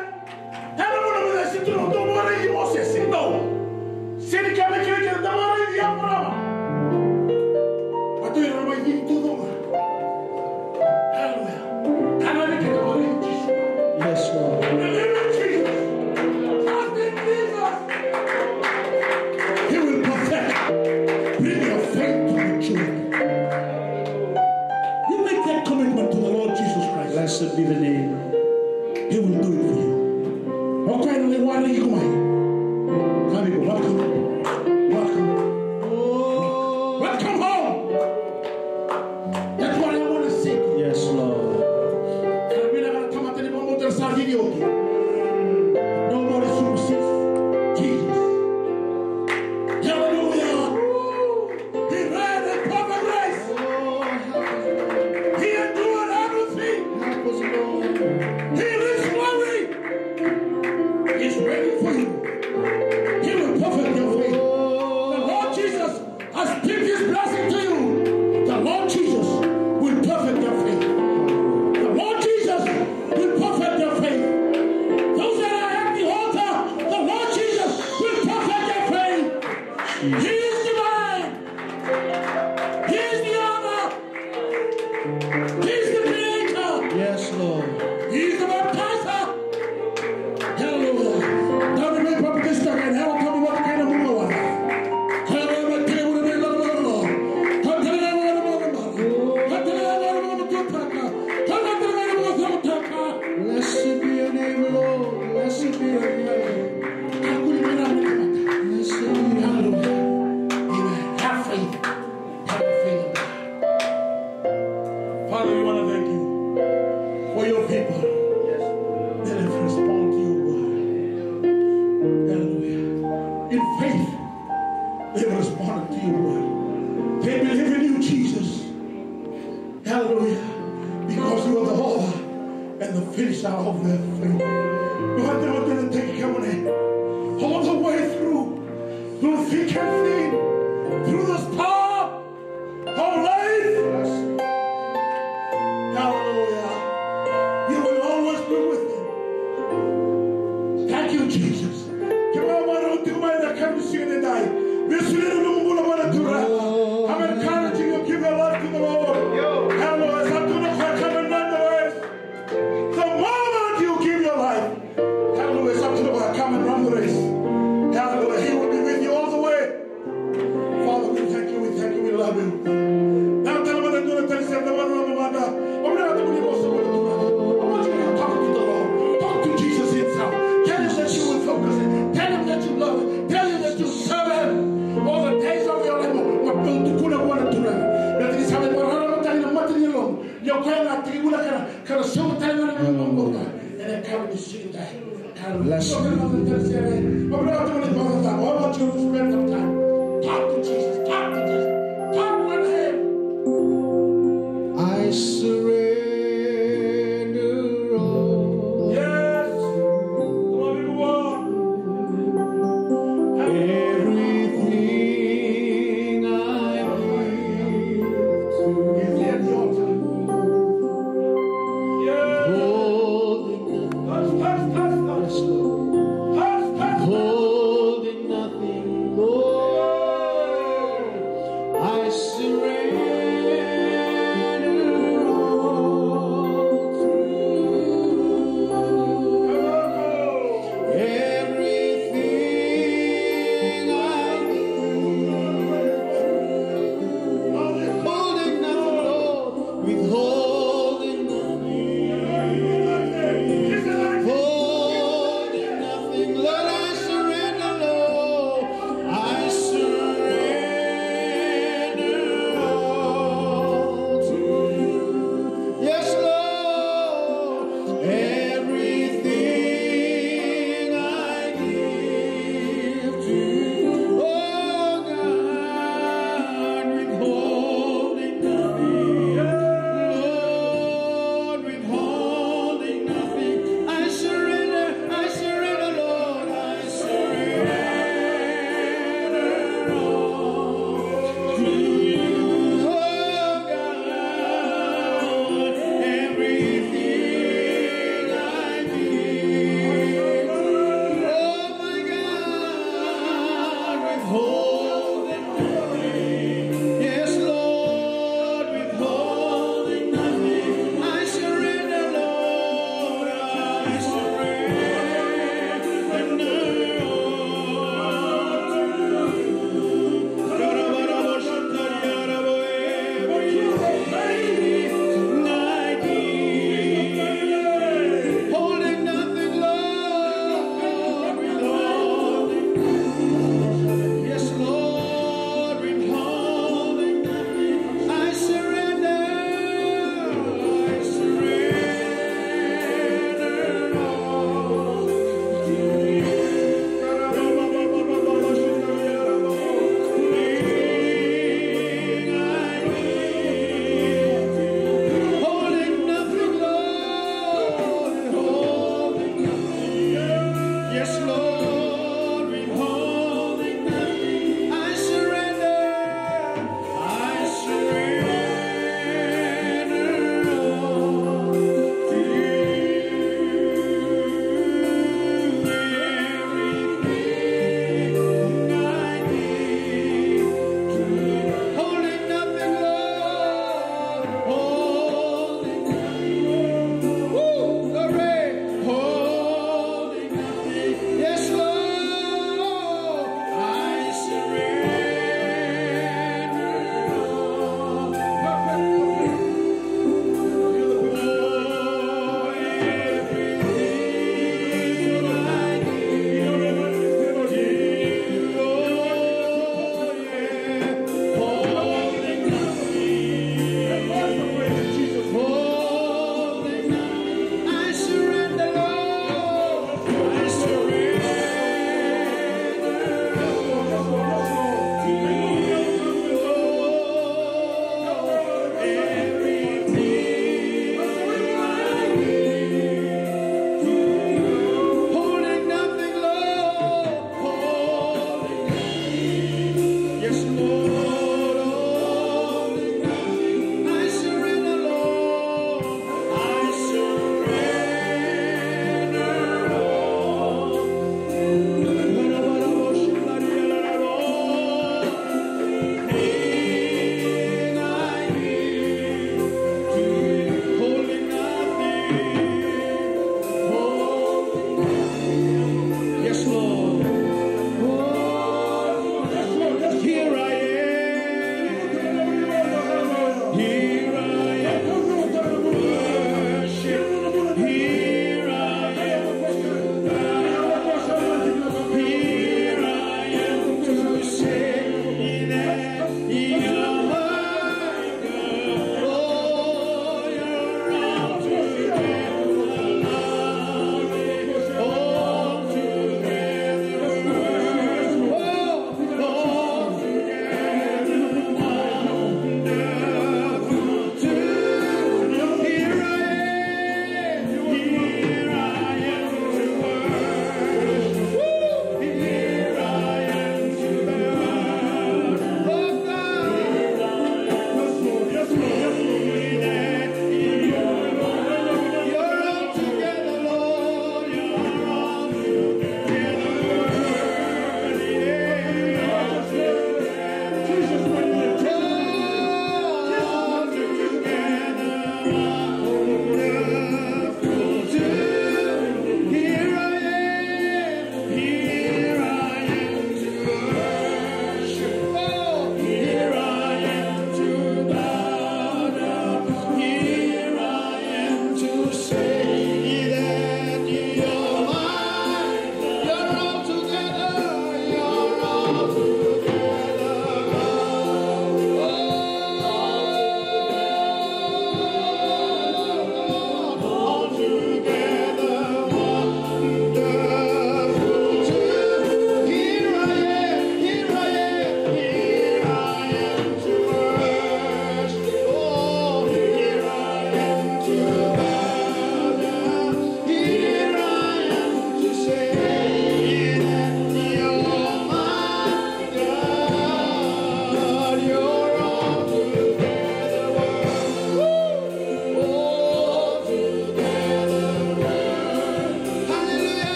ena vuna me sega ni dua e vakaraici Mosese, no. Sega ni kena kena kena dua e vakaraici Eparaama. Baleta o ira na mai cini tu ga. Hallelujah. Kana ni kena vakaraici Jisu. Yes, Lord. Believe in Jesus. Trust in Jesus. He will perfect. Bring your faith to maturity. You make that commitment to the Lord Jesus Christ. Blessed be the name. He will do it for you. O koya na lai waraki iko mai. Kaya vei iko, welcome. Welcome. Welcome home. That's what I want to say. Yes, Lord. Kaya vei ira na tamata ni vakabauta era sa cini oti. No more excuses. Jesus. Hallelujah. He ran a perfect race. He endured everything. He reached glory. He's waiting for you. He will perfect your faith. The Lord Jesus has speak his blessing to you. The Lord Jesus will perfect your faith. The Lord Jesus will perfect your faith. Those that are at the altar, the Lord Jesus will perfect your faith. He is divine. He is the honor. He is the creator. Yes, Lord. He is the baptizer. Hallelujah. David mai papitaisotaka ena Yalo Tabu vata kei na bukawaqa. Hallelujah. Mai tekivu na veivakarau. Ka tale ga na veivakarau. Ka tale ga na veivakarau. Ka tale ga na veivakarau. Blessed be your name, Lord. Blessed be your name. Kakua ni veivakarau. Blessed be your name. Hallelujah. Amen. Have faith. Have faith in God. Father, we want to thank you for your people that have responded to your word. Hallelujah. In faith, they have responded to your word. They believe in you, Jesus. Hallelujah. Because you are the author and the finisher of their faith. Lord, they want to take care of it. All the way through, through thick and thin, through the storm, of life. Hallelujah. You will always be with them. Thank you, Jesus. Kemuni na marau tiko mai ena yakavi ni siga edaidai. Vesu ni nomu bula vua na Turaga. I'm encouraging you, give your life to the Lord. Hallelujah. Sa tu na ka, come and run the race. The moment you give your life, hallelujah, sa tu na ka, come and run the race. Hallelujah. He will be with you all the way. Father, we thank you, we thank you, we love you. Now tell them that do not tell them that one on the mother. Open up the window of the Lord. I want you to talk to the Lord. Talk to Jesus himself. Tell him that you will focus him. Tell him that you love him. Tell him that you serve him. All the days of your life. Matou tukuna vua na Turaga. Na tiki sa mai marara matani na mata ni lotu. Ni o koya na tiki vula kana, kana sou tale na lotu. Ena kau ni siga. Bless you. Talk to Jesus. Talk to Jesus. Talk with him. I surrender all. Yes. Everything I give to you. Yes. Holding Touch, touch, touch, touch. Yes, Lord. Touch, touch, touch. Holding nothing more.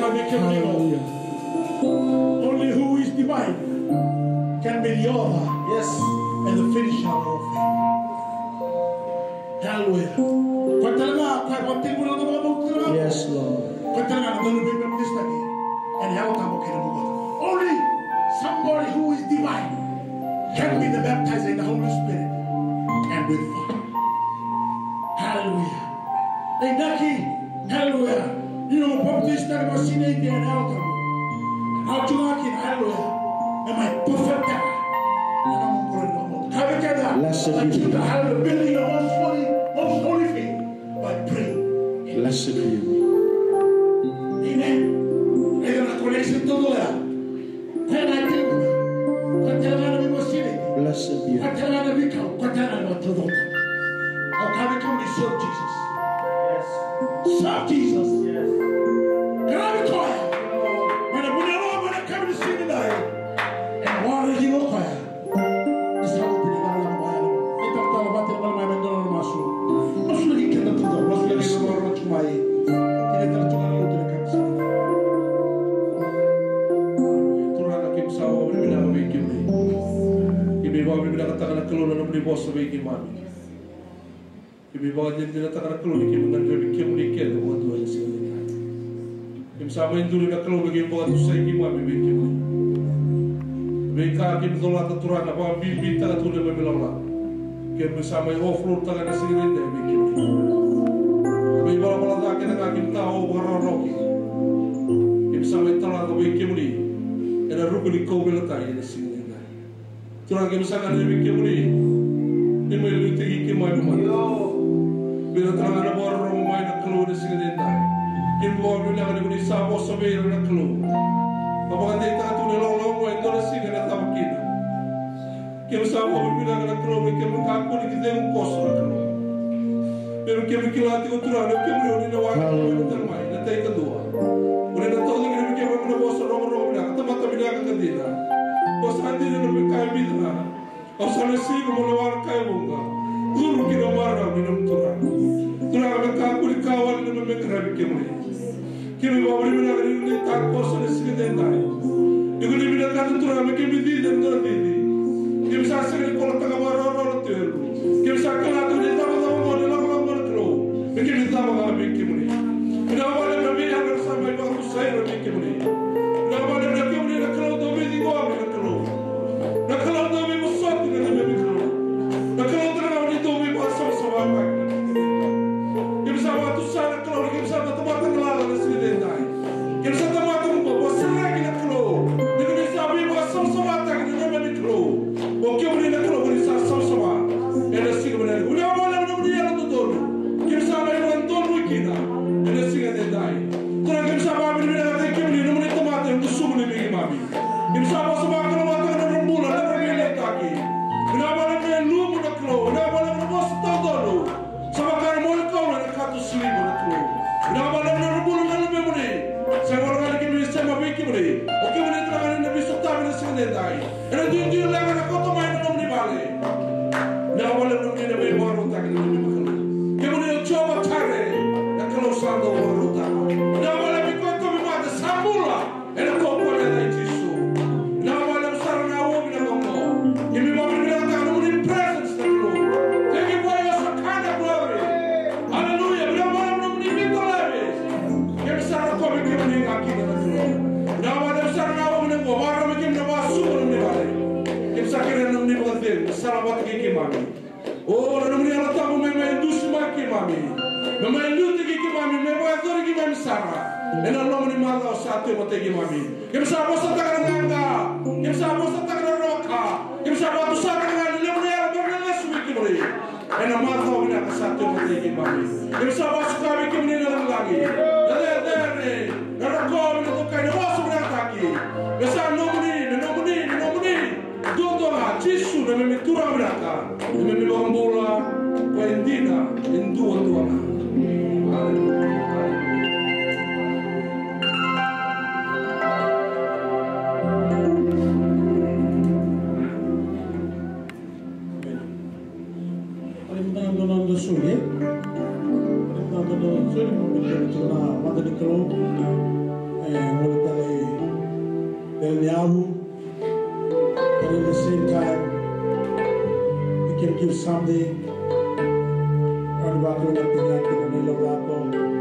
Hallelujah. Only who is divine can be the author, yes, and the finisher of our faith. Hallelujah. Koya tale ga, koya e vakatibula na noda vakabauta tale ga. Yes, Lord. Koya tale ga na noda veibaptistaki ena Yalo Tabu kei na bubata. Only somebody who is divine can be the baptizer in the Holy Spirit and with fire. Hallelujah. Inaki, hallelujah, ni nomu papitaisotaki vakasinaiti ena Yalo Tabu, au tu ga kina, hallelujah, me mai perfect-taka na nomu bula ni vakabauta. Ka vei keda, blessed be, hallelujah, building a most holy, most holy faith by praying. Blessed be you. Amen. Ena connection todo ya. Koya na tevuna. Koya tale ga na veivosiri. Blessed be you. Koya tale ga na veikau. Koya tale ga na veitaucoko. Au kaya vei kemuni, serve Jesus. Yes. Serve Jesus. Yes. Qaravi koya. Mai na vuniyalomu ena yakavi ni siga edai. Ena waraki iko o koya. Ni sa open na ilakolako vakayalo. Italatala vata mai, mai, mai, dua na masu. Masulaki keda tiko, masulaki keda tiko mai. Keda tale tiko na lotu na kamisa. Turaga, keimami sa vakavinavinaka vei kemuni. Keimami vakavinavinakataka na Kalou na nomuni vosa vei keimami. Keimami vakadinadinataka na Kalou ni keimami gadrevi kemuni kece vakadua ena siga nikua. Keimami sa mai duri na Kalou me keimami vakatusai keimami vei kemuni. Veika keimami colata, Turaga, vakabibitaka tu na neimami lakolako. Keimami sa mai overflow-taka ena siga nikua vei kemuni. Keimami valavala ca kece ga keimami tao vakarorogo. Keimami sa mai talaca vei kemuni ena ruku ni kauveilatai ena siga nikua. Turaga, keimami sa gadrevi kemuni ni mai liutaki keimami mada. Vei ira, Turaga, na vakarorogo mai na Kalou ena siga nikua. Keimami vakavinavinaka ni ko ni sa vosa vei ira na Kalou. Ka vakadeitaka tu na ilakolako e dua na siga ena cava kina. Keimami sa vakavinavinaka na Kalou me keimami kakua ni cegu koso na Kalou. Me keimami kila tiko, Turaga, na kemuni o ni na wai, hallelujah, tale mai na tai kadua. O ni na taucoko kina vei keimami na vosa rogorogo vinaka, tamata vinaka ka dina. Vosa dina na veika e vica na. Au sa na sivi mo na wara kaya vuqa. Curu ki na marau ni nomu Turaga. Turaga, me kakua ni ka wale na neimami qaravi kemuni. Keimami vakavinavinaka ni ko ni takoso ena siga nikua. Ni ko ni vinakata, Turaga, me keimami cici ena dua na cici. Keimami sa sega ni kolotaka vakarawarawa na tevelu. Keimami sa kila tu ni cavacava qo, ni lakolako qo na Kalou, me keimami cava ga vei kemuni. Vinaka vakalevu na veiyaga sa mai vakatusai ira vei kemuni. Vinaka vakalevu na kemuni na Kalou dau veiciqomi na Kalou. Na Kalou dau veivosoti na neimami Kalou. Na Kalou tale ga o ni dau veivakasavasavataki. Keimami sa vakatusa na Kalou ni keimami sa na tamata galala ena siga nikua. Keimami sa tamata mo vakasereki na Kalou. Ni keimami sa veivakasavasavataki na neimami Kalou. O kemuni na Kalou ko ni sa savasava ena siga vinaka. Vinaka vakalevu na nomuni yalododonu. Keimami sa mai vakadonui kina ena siga nikua. Turaga, keimami sa vakavinavinakataki kemuni na nomuni tamata e gusumu ni vei keimami. Keimami sa vosa vakalougatataka na nodra bula, na nodra veiletaki. Vinaka vakalevu na ilumu na Kalou, vinaka vakalevu na vosa taucoko. Sa vaka na moli kaula ena kato siliva na Kalou. Vinaka vakalevu na nodra bula na luvemuni. Sa gauna ga ni keimami sema vei kemuni. O kemuni tale ga ni na veisotavi ena siga nikua. Ena duidui leqa na kauta mai na nomuni vale. Vinaka vakalevu na nomuni na veivakarautaki na nomuni Kalou. Kemuni o Jiova Jaire, na Kalou sa dau vakarautaka. Vinaka vakalevu ni koya tauvimate sa bula. Ena kaukauwa ni yaca i Jisu. Vinaka vakalevu sara na uovi na koko. Keimami vakavinavinakataka na nomuni presence na Kalou. Thank you for your Shekinah glory. Hallelujah. Vinaka vakalevu na nomuni vica leve. Keimami sa rokovi kemuni ga kina na Kalou. Vinaka vakalevu sara na uovi na koko. Vakarau me keimami na vakasuka na nomuni vale. Keimami sa kerea na nomuni vakacegu. Sala vata kei keimami. O, na nomuni Yalo Tabu me mai dusimaki keimami. Me mai liutaki keimami, me vakayacori keimami sara. Ena loma ni macawa sa tu e matai keimami. Keimami sa vosataka na qaqa. Keimami sa vosataka na roka. Keimami sa vakatusataka ga na levu ni yalo me na lesu vei kemuni. Ena macawa vinaka sa tu e matai keimami. Keimami sa vakasuka vei kemuni na lagilagi. Na cecere, na rokovi, na dokai, na vosa vinakataki. Me sa nomuni, me nomuni, me nomuni. Duadua ga, Jisu na neimami Turaga vinaka, na neimami iVakabula, ko e dina, e duadua ga. Aleluya. Aleluya. Aleluya. E gole tale i Vela ni Yavu. But at the same time, we can give something. Round about the thing like in the middle of that one.